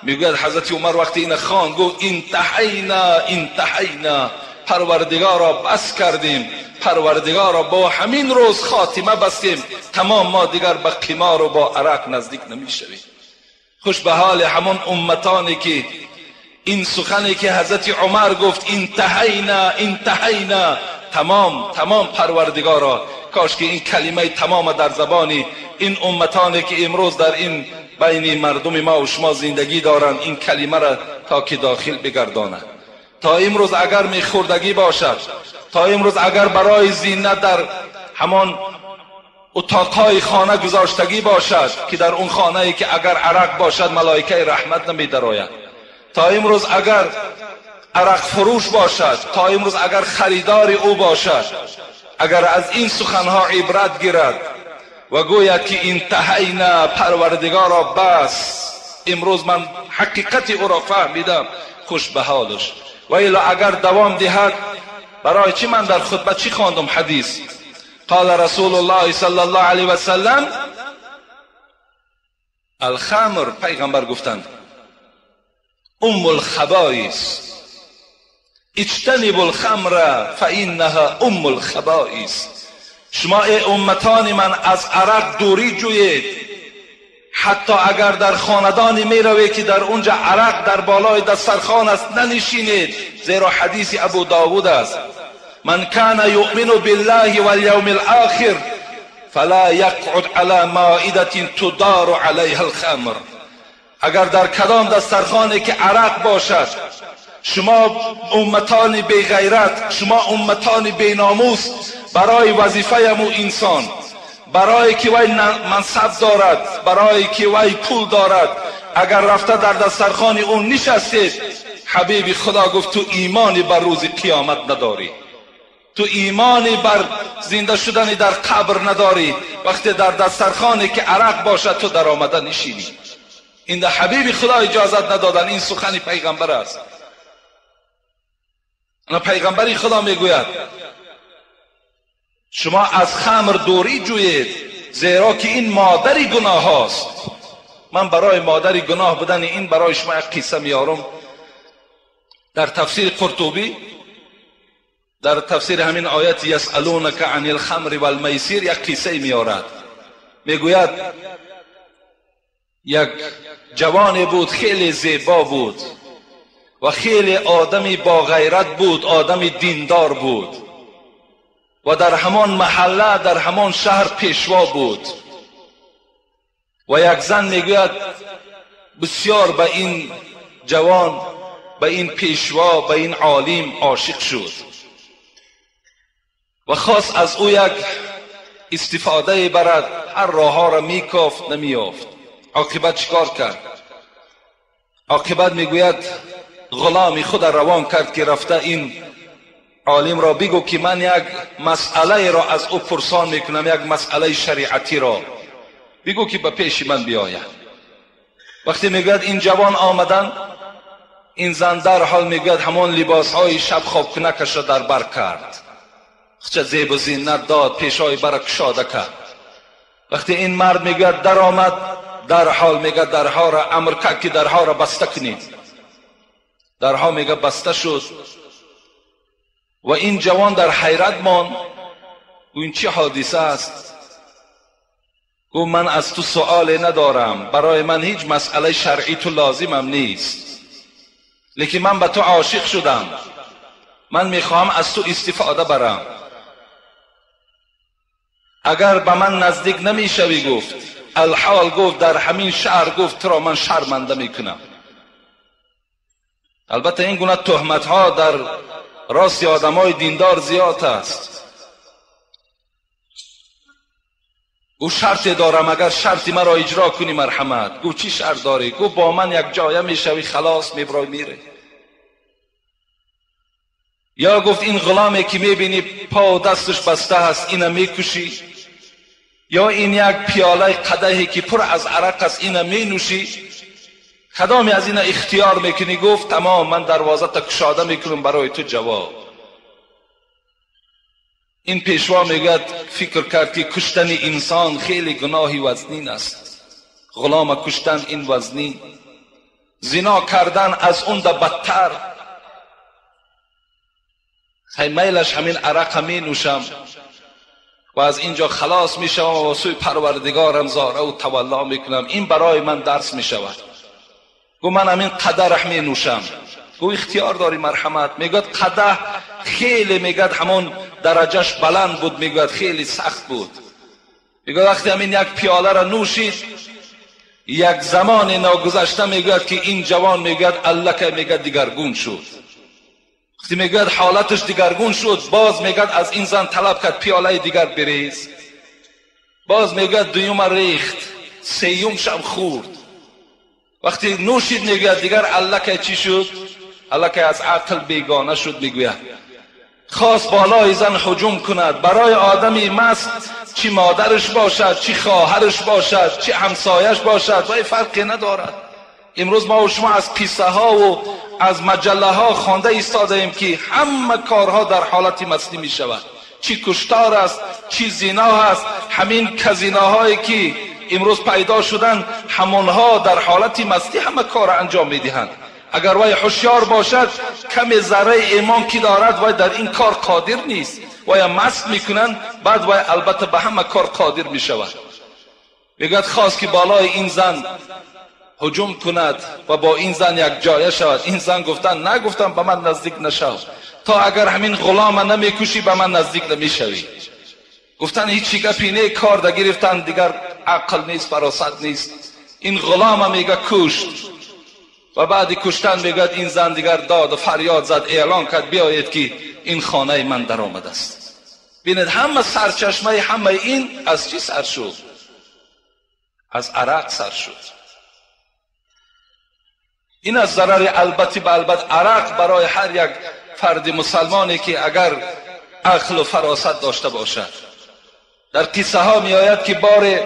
میگوید حضرت عمر وقتی این خواند گفت انتهینا انتهینا، پروردگارا بس کردیم، پروردگارا با همین روز خاتمه بستیم، تمام ما دیگر به قمار و با عرق نزدیک نمیشویم. خوش به حال همون امتانی که این سخنی که حضرت عمر گفت انتهینا انتهینا، تمام تمام پروردگارا، کاش که این کلمه تمام در زبانی این امتانی که امروز در این بین مردم ما و شما زندگی دارند این کلمه را تا که داخل بگردانند. تا امروز اگر میخوردگی باشد، تا امروز اگر برای زینت در همان اتاقهای خانه گذاشتگی باشد که در اون خانه ای که اگر عرق باشد ملائکه رحمت نمیدراید، تا امروز اگر عرق فروش باشد، تا امروز اگر خریدار او باشد، اگر از این سخنها عبرت گیرد و گوید که انتهینا، پروردگارا بس، امروز من حقیقت او را فهمیدم، خوش به حالش. و الا اگر دوام دهد، برای چی من در خطبه چی خواندم حدیث؟ قال رسول الله صلی الله علیه و سلم الخمر، پیغمبر گفتند ام الخبائث، اجتنبوا الخمر فانها ام الخبائث. شما ای امتان من از عرق دوری جویید، حتی اگر در خاندانی می روید که در اونجا عرق در بالای دسترخوان است ننشینید، زیرا حدیث ابو داود است من کان یؤمن بالله والیوم الاخر فلا یقعد علی مائده تدار علیها الخمر. اگر در کدام دسترخوانی که عرق باشد، شما امتان بی غیرت، شما امتان بی ناموس، برای وظیفه مو انسان، برای که وی منصب دارد، برای که وی پول دارد، اگر رفته در دسترخوان اون نشستید، حبیب خدا گفت تو ایمانی بر روز قیامت نداری، تو ایمانی بر زنده شدن در قبر نداری، وقتی در دسترخوانی که عرق باشد تو در آمده نشینی. این در حبیب خدا اجازت ندادن، این سخن پیغمبر است. پیغمبری خدا میگوید شما از خمر دوری جویید، زیرا که این مادر گناه هاست. من برای مادر گناه بودن این برای شما یک قصه میارم. در تفسیر قرطبی، در تفسیر همین آیت یسألونک عن الخمر والمیسیر یک قصه میارد. میگوید یک جوانی بود، خیلی زیبا بود و خیلی آدمی با غیرت بود، آدمی دیندار بود و در همان محله، در همان شهر پیشوا بود. و یک زن میگوید بسیار به این جوان، به این پیشوا، به این عالم عاشق شد و خواست از او یک استفاده برد. هر راه را میکافت، نمیافت. عاقبت چیکار کرد؟ عاقبت میگوید غلامی خود روان کرد که رفته این عالم را بگو که من یک مسئله را از او پرسان میکنم، یک مسئله شریعتی را بگو که به پیش من بیاید. وقتی میگوید این جوان آمدن، این زن در حال میگوید همان لباس های شب خواب کنکش را در بر کرد، چه زیب و زینت داد، پیشای برا کشاده کرد. وقتی این مرد میگوید در آمد، در حال میگه درها را امر کرد که درها را بسته کنید. درها میگه بسته شد و این جوان در حیرت ماند. این چه حادثه است؟ گفت من از تو سؤال ندارم، برای من هیچ مسئله شرعی تو لازمم نیست، لیکن من به تو عاشق شدم، من میخواهم از تو استفاده برم. اگر به من نزدیک نمیشوی، گفت الحال، گفت در همین شهر، گفت تو را من شرمنده میکنم. البته این گونه تهمت ها در راست آدم های دیندار زیاد است. گفت شرط دارم، اگر شرطی مرا اجرا کنی مرحمت. گفت چی شرط داری؟ گفت با من یک جایه میشوی، خلاص میبرای میره. یا گفت این غلامی که میبینی پا و دستش بسته هست، اینو میکشی، یا این یک پیاله قدحی که پر از عرق است اینو مینوشی، کدامی از اینا اختیار میکنی؟ گفت تمام، من دروازه تا کشاده میکنم برای تو جواب. این پیشوا میگوید فکر کرد که کشتن انسان خیلی گناهی وزنین است، غلام کشتن این وزنین، زنا کردن از اون ده بدتر. میلش همین عرق می نوشم و از اینجا خلاص میشم و سوی پروردگارم زاره و تولا میکنم، این برای من درس میشود. گو من همین قدرح می نوشم. گو اختیار داری مرحمت. میگوید قدح خیلی، میگوید همون درجهش بلند بود، میگوید خیلی سخت بود. میگوید وقتی همین یک پیاله را نوشید، یک زمان ناگذشته میگوید که این جوان میگوید الله میگوید دیگرگون شد. وقتی میگوید حالتش دیگرگون شد، باز میگوید از این زن طلب کرد پیاله دیگر بریز. باز میگوید دویم ریخت، سیومش هم خورد. وقتی نوشید میگوید دیگر الله چی شد؟ الله از عقل بیگانه شد. میگوید خواست بالای زن هجوم کند. برای آدمی مست چی مادرش باشد، چی خواهرش باشد، چی همسایش باشد، وای فرقی ندارد. امروز ما و شما از قصه ها و از مجله ها خوانده ایستاده ایم که همه کارها در حالت مستی می شود. چی کشتار است، چی زنا است. همین کزیناهایی که امروز پیدا شدن، همانها در حالت مستی همه کار انجام می دهند. اگر وای هوشیار باشد، کم ذره ایمان که دارد، وای در این کار قادر نیست. وای مست میکنند، بعد وای البته به همه کار قادر می شود. میگوید خواست که بالای این زن هجوم کند و با این زن یک جایه شود. این زن گفتن نگفتم به من نزدیک نشو، تا اگر همین غلام نمیکشی به من نزدیک نمیشوی. گفتن هیچی گپی نه، کار ده گرفتن، دیگر عقل نیست، فراست نیست. این غلام میگه کشت و بعد کشتن میگه این زن دیگر داد و فریاد زد، اعلان کرد بیایید که این خانه من در آمده است. ببینید همه سرچشمه همه این از چی سر شد؟ از عرق سر شد. این از ضرر البته به البته عرق برای هر یک فرد مسلمانی که اگر عقل و فراست داشته باشد. در قصه ها می آید که بار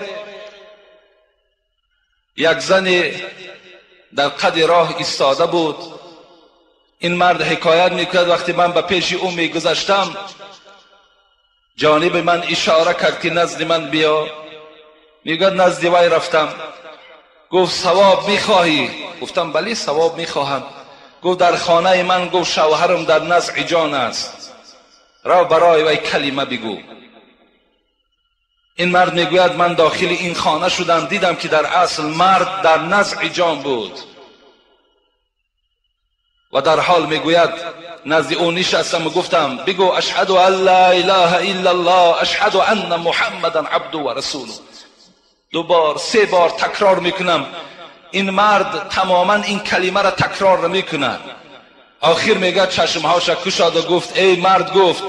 یک زن در قد راه ایستاده بود. این مرد حکایت میکرد وقتی من به پیش او میگذشتم، جانب من اشاره کرد که نزد من بیا. میگوید نزد وی رفتم. گفت ثواب میخواهی؟ گفتم بله ثواب میخواهم. گفت در خانه من، گفت شوهرم در نزع جان است، رو برای وی کلمه بگو. این مرد میگوید من داخل این خانه شدم، دیدم که در اصل مرد در نزع جان بود و در حال میگوید نزد او نشستم و گفتم بگو اشهد ان لا اله الا الله، اشهد ان محمدا عبده و رسوله. 2 بار 3 بار تکرار میکنم. این مرد تماما این کلمه را تکرار نمیکند. آخر میگه چشمهاش گشاد و گفت ای مرد، گفت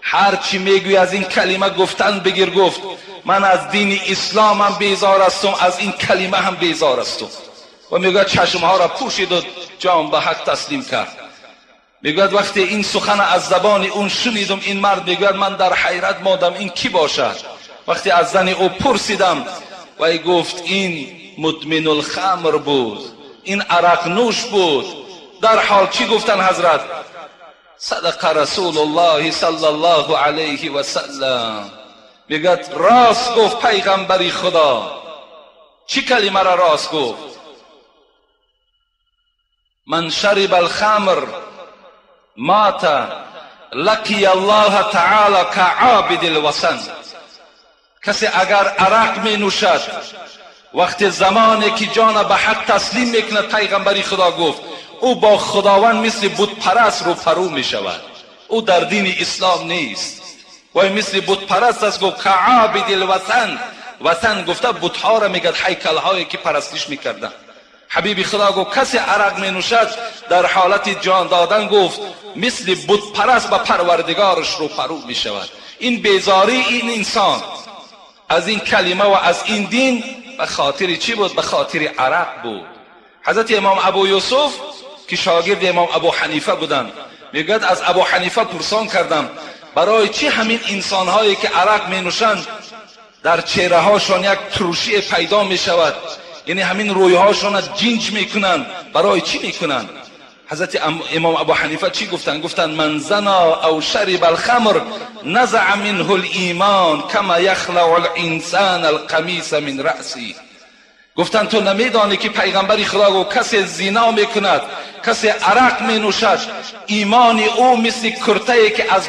هر چی میگوی از این کلمه گفتن بگیر. گفت من از دین اسلام هم بیزار هستم، از این کلمه هم بیزار هستم. و میگه چشمها را پوشید و جان به حق تسلیم کرد. میگوید وقتی این سخن از زبان اون شنیدم، این مرد میگوید من در حیرت ماندم این کی باشد. وقتی از زن او پرسیدم و گفت این مدمن الخمر بود، این عرق نوش بود. در حال چی گفتن حضرت؟ صدق رسول الله صلی الله علیه و سلم. میگوید راست گفت پیغمبری خدا. چی کلمه را راست گفت؟ من شرب الخمر مات لقی الله تعالی كعابد الوثن. کسی اگر عرق می نوشد وقتی زمانی که جان به حق تسلیم میکند، پیغمبری خدا گفت او با خداوند مثل بت پرست رو پرو می شود. او در دین اسلام نیست و مثل بت پرست است. گفت كعابد الوثن. وثن گفته بتها را میگد، هیکل هایی که پرستش میکردن. حبیب خدا گفت کسی عرق می نوشد در حالت جان دادن، گفت مثل بت پرست به پروردگارش رو پرو می شود. این بیزاری این انسان از این کلمه و از این دین به خاطر چی بود؟ به خاطر عرق بود. حضرت امام ابو یوسف که شاگرد امام ابو حنیفه بودند، میگوید از ابو حنیفه پرسان کردم برای چی همین انسانهایی که عرق می نوشند در چهره هاشان یک ترشی پیدا می شود، یعنی همین رویهاشان جینج میکنند، برای چی میکنند؟ حضرت امام ابو حنیفه چی گفتند؟ گفتند من زنا او شرب الخمر نزع منه الایمان کما یخلع الانسان القمیص من رأسه. گفتند تو نمیدانی که پیغمبری خدا گفت کسی زنا میکند، کسی عرق مینوشد، ایمان او مثل کرته که از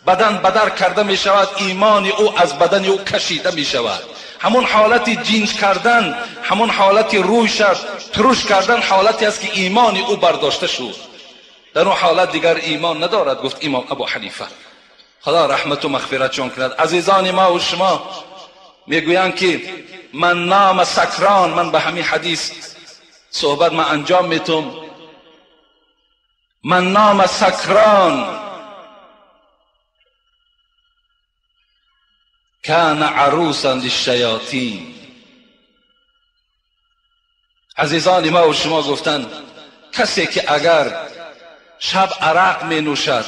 بدن بدر کرده می شود، ایمان او از بدن او کشیده می شود. همون حالت جینج کردن، همون حالت رویش ترش کردن، حالتی است که ایمان او برداشته شد. در اون حالت دیگر ایمان ندارد. گفت امام ابو حنیفه. خدا رحمت و مغفرت چون کند. عزیزان ما و شما میگویند که من نام سکران، من به همین حدیث صحبت من انجام میتم. من نام سکران کان عروسا للشیاطین. عزیزان ما و شما گفتند کسی که اگر شب عرق می نوشد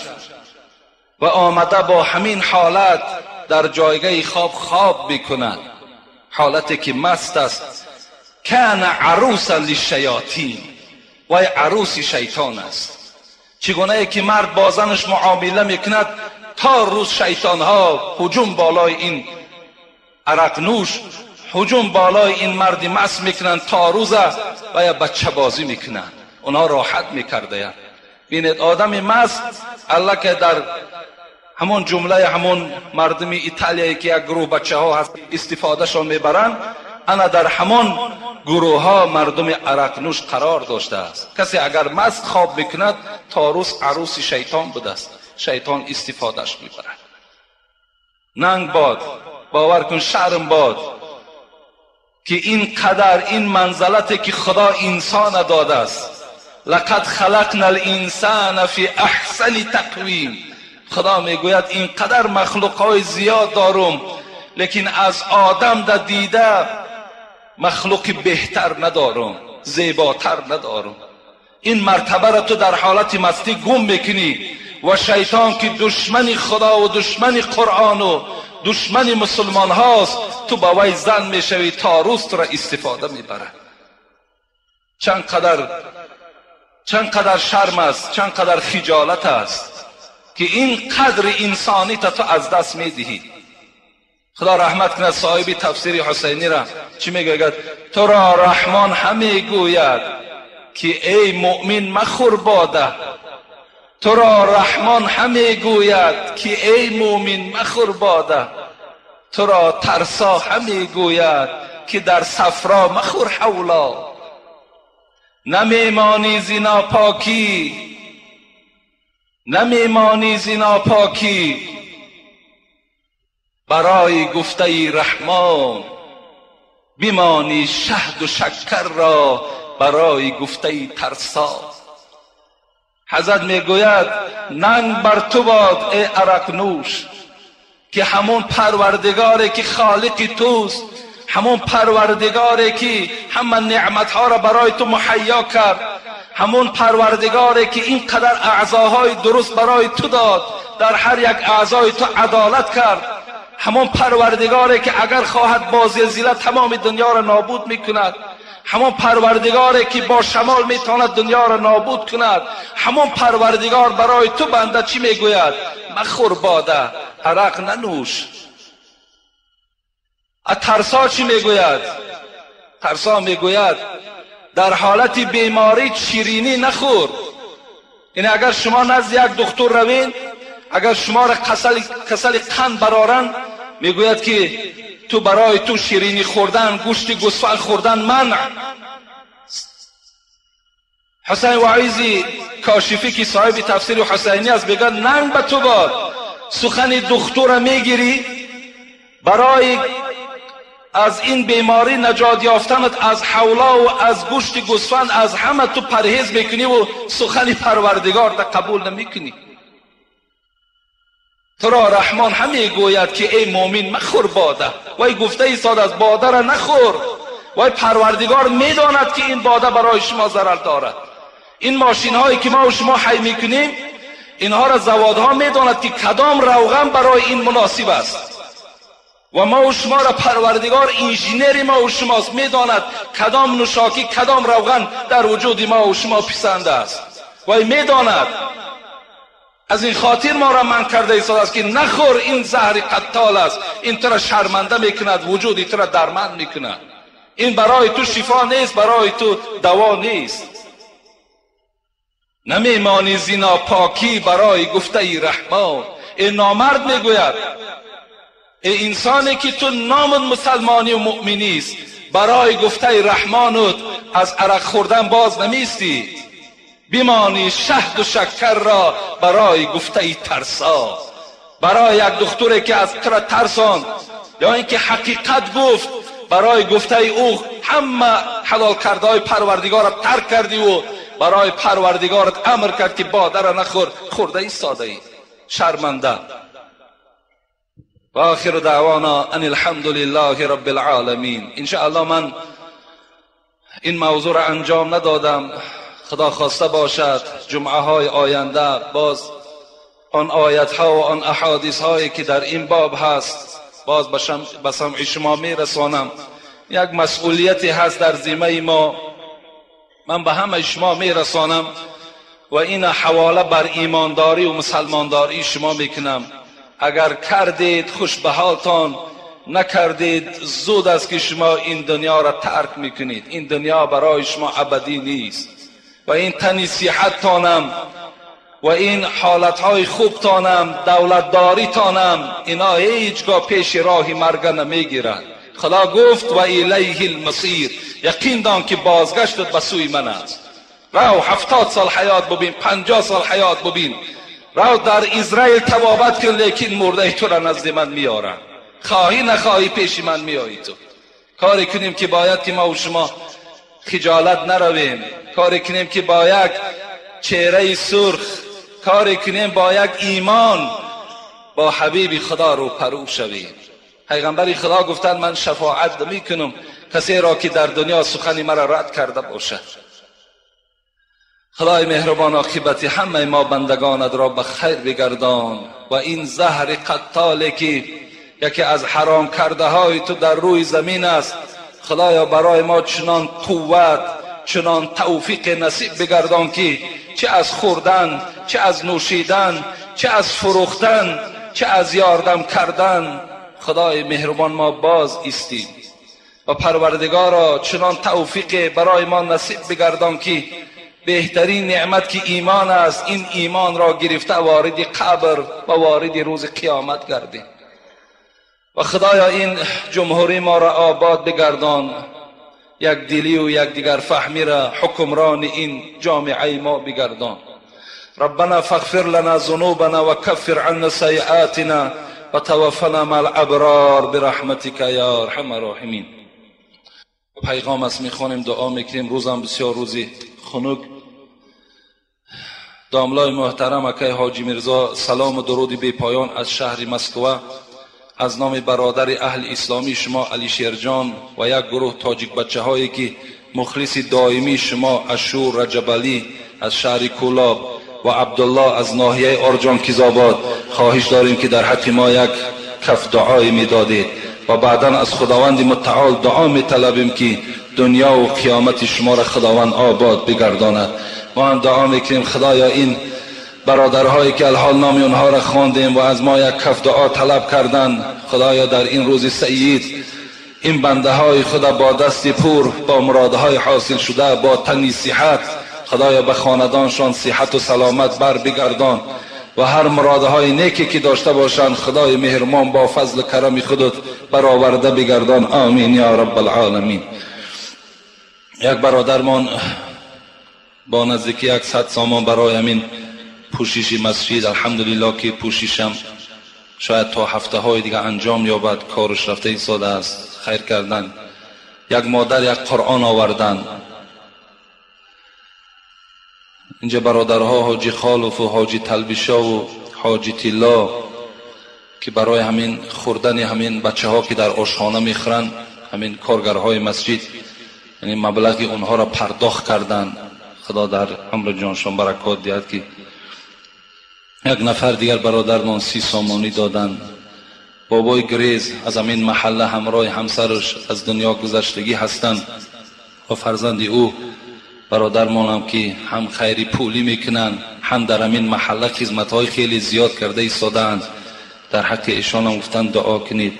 و آمده با همین حالت در جایگاه خواب خواب میکند، حالتی که مست است، کان عروسا للشیاطین، وای عروس شیطان است. چگونه که مرد با زنش معامله میکند تا روز شیطان ها هجوم بالای این عرق نوش، هجوم بالای این مرد مست میکنند تا روز و یا بچه بازی میکنند، اونها راحت میکرده. بینید آدم مست الله که در همون جمله همون مردم ایتالیایی که یک گروه بچه ها هست استفاده شون میبرند، انا در همان گروه ها مردم عرق نوش قرار داشته است. کسی اگر مست خواب میکند تا روز عروس شیطان بوده است، شیطان استفادهش میبرد. ننگ باد، باور کن شرم باد که این قدر این منزلتی که خدا انسان داده است، لقد خلقنا الانسان فی احسن تقویم. خدا میگوید این قدر مخلوق های زیاد دارم، لیکن از آدم در دیده مخلوق بهتر ندارم، زیباتر ندارم. این مرتبه را تو در حالت مستی گم میکنی و شیطان که دشمن خدا و دشمن قرآن و دشمن مسلمان هاست، تو با وی زن میشوی تا روز تو را استفاده میبرد. چند قدر شرم است، چند قدر خجالت است که این قدر انسانی تا تو از دست میدهی. خدا رحمت کند صاحب تفسیر حسینی را چی میگوید؟ تو را رحمان همی گوید که ای مؤمن مخور باده. تو را رحمان همی گوید که ای مؤمن مخور باده. تو را ترسا همی گوید که در صفرا مخور حولا. نمیمانی ز ناپاکی، نمیمانی ز ناپاکی برای گفته رحمان، بمانی شهد و شکر را برای گفته ترسا. حضرت میگوید ننگ بر تو باد ای عرق نوش، که همون پروردگاری که خالق توست، همون پروردگاری که همه نعمتها را برای تو مهیا کرد، ҳамон парвардигоре ки ин қадар аъзоҳои дуруст барои ту дод, дар ҳар як аъзои ту адолат кард, ҳамон парвардигоре ки агар хоҳад бо зилзила тамоми дунёро нобуд мекунад, ҳамон парвардигоре ки бо шамол метавонад дунёро нобуд кунад, ҳамон парвардигор барои ту банда чӣ мегӯяд? Махӯр бода, арақ нанӯш. Тарсо чӣ мегӯяд? Тарсо мегӯяд дар ҳолати беморӣ ширинӣ нахӯр. Ин агар шумо назди як духтур равед, агар шуморо касали қанд бароранд, мегӯяд ки ту барои ту ширинӣ хӯрдан, гӯшти гӯсфанд хӯрдан манъ. Ҳусайн Ваъизи Кошифӣ ки соҳиби тафсири Ҳусайнӣ аст мегӯяд нанг ба ту бод, сухани духтурро мегирӣ барои аз ин беморӣ наҷот ёфтанат аз ҳавло ва аз гӯшти гӯсфанд аз ҳама ту парҳез мекунӣ ва сухани парвардигорро қабул намекунӣ. Туро Раҳмон ҳам мегӯяд ки эй мӯмин махӯр бода. Вай гуфта истодааст бодаро нахӯр. Вай парвардигор медонад ки ин бода барои шумо зарар дорад. Ин мошинҳое ки мо шумо ҳай мекунем, инҳоро заводҳо медонад ки кадом равған барои ин муносиб аст. Ва мо шуморо парвардигор инженери мо шумост, медонад кадом нӯшокӣ, кадом равған дар вуҷуди мо шумо писанд аст. Вай медонад. Аз ин хотир моро манъ карда истодааст ки нахӯр, ин заҳри қаттол аст, ин туро шарманда мекунад, вуҷуди туро дарманд мекунад. Ин барои ту шифо нест, барои ту даво нест. Намемонӣ зинопокӣ барои гуфтаи Раҳмон. Эй номард мегӯяд, эй инсоне ки ту номат мусалмонӣ ва муъминист, барои гуфтаи Раҳмонат аз арақ хӯрдан боз намеистӣ. Бимонӣ шаҳду шаккарро барои гуфтаи тарсо. Барои як духтуре ки аз туро тарсонд ё ин ки ҳақиқат гуфт, барои гуфтаи ӯ ҳама ҳалол кардаҳои парвардигорро тарк кардӣ ва барои парвардигорат амр кард ки бодаро нахӯр, хӯрда истодаӣ. Шарманда. و آخر دعوانا ان الحمد لله رب العالمین. انشاءالله من این موضوع را انجام ندادم، خدا خواسته باشد جمعه های آینده باز آن آیت ها و آن احادیث هایی که در این باب هست باز به سمع شما میرسانم. یک مسئولیتی هست در ذمه ما، من به همه شما میرسانم و این حواله بر ایمانداری و مسلمانداری شما میکنم. اگر کردید خوش به حالتان، نکردید زود است که شما این دنیا را ترک میکنید. این دنیا برای شما ابدی نیست و این تنی صحتتانم و این حالتهای خوبتانم، دولتداریتانم، اینا هیچگاه پیش راه مرگ نمیگیرند. خدا گفت و الیه المصیر، یقین دان که بازگشتت به سوی من است. رو 70 سال حیات ببین، 50 سال حیات ببین، رو در اسرائیل توابت کن، لیکن مرده تو را نزد من میارن. خواهی نخواهی پیش من میایی. تو کاری کنیم که باید که ما و شما خجالت نرویم، کاری کنیم که با یک چهره سرخ، کاری کنیم با یک ایمان با حبیب خدا رو پرو شویم. پیغمبر خدا گفتند من شفاعت نمیکنم کسی را که در دنیا سخنی مرا رد کرده باشد. خدای مهربان عاقبت همه ما بندگانت را به خیر بگردان و این زهر قتالی که یکی از حرام کرده های تو در روی زمین است، خدایا برای ما چنان قوت، چنان توفیق نصیب بگردان که چه از خوردن، چه از نوشیدن، چه از فروختن، چه از یاردم کردن، خدای مهربان ما باز ایستیم و پروردگارا چنان توفیق برای ما نصیب بگردان که بهترین نعمت که ایمان است، این ایمان را گرفته وارد قبر و وارد روز قیامت گردیم. و خدایا این جمهوری ما را آباد بگردان، یک دلی و یک دیگر فهمی را حکمران این جامعه ما بگردان. ربنا فاغفر لنا ذنوبنا وكفر عنا سيئاتنا وتوفنا مع الابرار برحمتك یا ارحم الراحمین. پیغام است میخوانیم، دعا میکنیم. روزم بسیار روزی خنک. داملای محترم اکای حاجی میرزا، سلام و درود بی پایان از شهر مسکو از نام برادر اهل اسلامی شما علی شیرجان و یک گروه تاجیک بچه هایی که مخلص دائمی شما اشور رجبعلی از شهر کولاب و عبدالله از ناحیه ارجان کیزآباد خواهش داریم که در حق ما یک کف دعای میدادید و بعدا از خداوند متعال دعا میطلبیم که دنیا و قیامت شما را خداوند آباد بگرداند. ما هم دعا میکنیم خدایا این برادرهایی که الحال نام اونها را خواندیم و از ما یک کف دعا طلب کردند، خدایا در این روز سعید این بنده های خدا با دست پور، با مرادهای حاصل شده، با تنی صحت، خدایا به خاندانشان صحت و سلامت بر بگردان و هر مرادهای نیکی که داشته باشند خدای مهرمان با فضل کرم خودت برآورده بگردان. آمین یا رب العالمین. یک برادرمان با نزدیکی 100 سامان برای همین پوشش مسجد، الحمدلله که پوششم شاید تا هفته های دیگه انجام یابد، کارش رفته ایستاده است، خیر کردن. یک مادر یک قرآن آوردن. اینجا برادرها حاجی خالف و حاجی تلبیشا و حاجی تیلا که برای همین خوردن همین بچه ها که در آشخانه میخورن، همین کارگرهای مسجد، یعنی مبلغ اونها را پرداخت کردن. خدا در عمر جانشان برکات دهد که یک نفر دیگر برادرمان 30 سامانی دادن. بابای گریز از همین محله همراه همسرش از دنیا گذشتگی هستند و فرزند او برادرمانم که هم خیری پولی میکنن هم در همین محله خدمت‌های خیلی زیاد کرده ایستاده‌اند. در حق ایشان هم گفتن دعا کنید.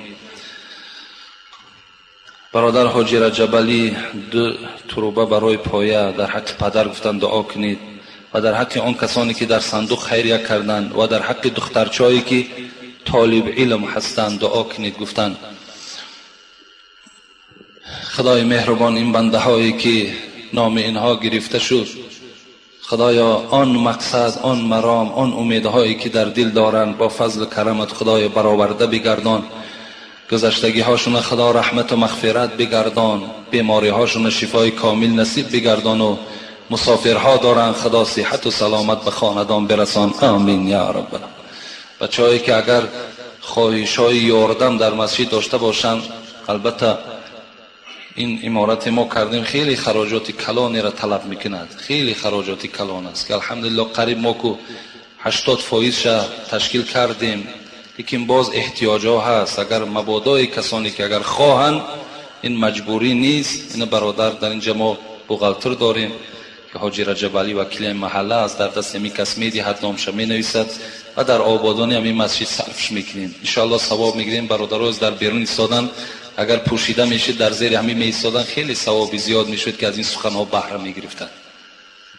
برادر حاجی رجبعلی 2 تروبه برای پایه در حق پدر گفتن دعا کنید و در حق آن کسانی که در صندوق خیریه کردند و در حق دخترچایی که طالب علم هستند دعا کنید. گفتن خدای مهربان این بنده هایی که نام اینها گرفته شد، خدایا آن مقصد، آن مرام، آن امیدهایی که در دل دارند با فضل کرمت خدای برآورده بگردان. گذشتگی هاشون خدا رحمت و مغفرت بگردان، بیماری هاشون شفای کامل نصیب بگردان و مسافرها دارن خدا صحت و سلامت به خاندان برسان. آمین یا رب. بچه‌هایی که اگر خواهش‌های یاردم در مسجد داشته باشند، البته این امارت ما کردیم خیلی خراجات کلانی را طلب میکند، خیلی خراجات کلان است که الحمدلله قریب ما کو 80% تشکیل کردیم، لیکن باز احتیاج ها هست. اگر مبادای کسانی که اگر خواهند، این مجبوری نیست. این برادر در اینجا ما بغلتر داریم که حاجی رجبعلی وکیل محله است، در دست می کس میدهد، نامش می نویسد و در آبادانی همین مسجد صرفش میکنیم، انشاءالله ثواب میگیریم. برادرها در بیرون ایستادن، اگر پوشیده میشید در زیر همین می ایستادن خیلی ثواب زیاد میشد که از این سخنها بهره میگرفتن.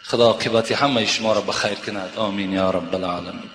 خدا عاقبت همه شما را بخیر کند. آمین یا رب العالمین.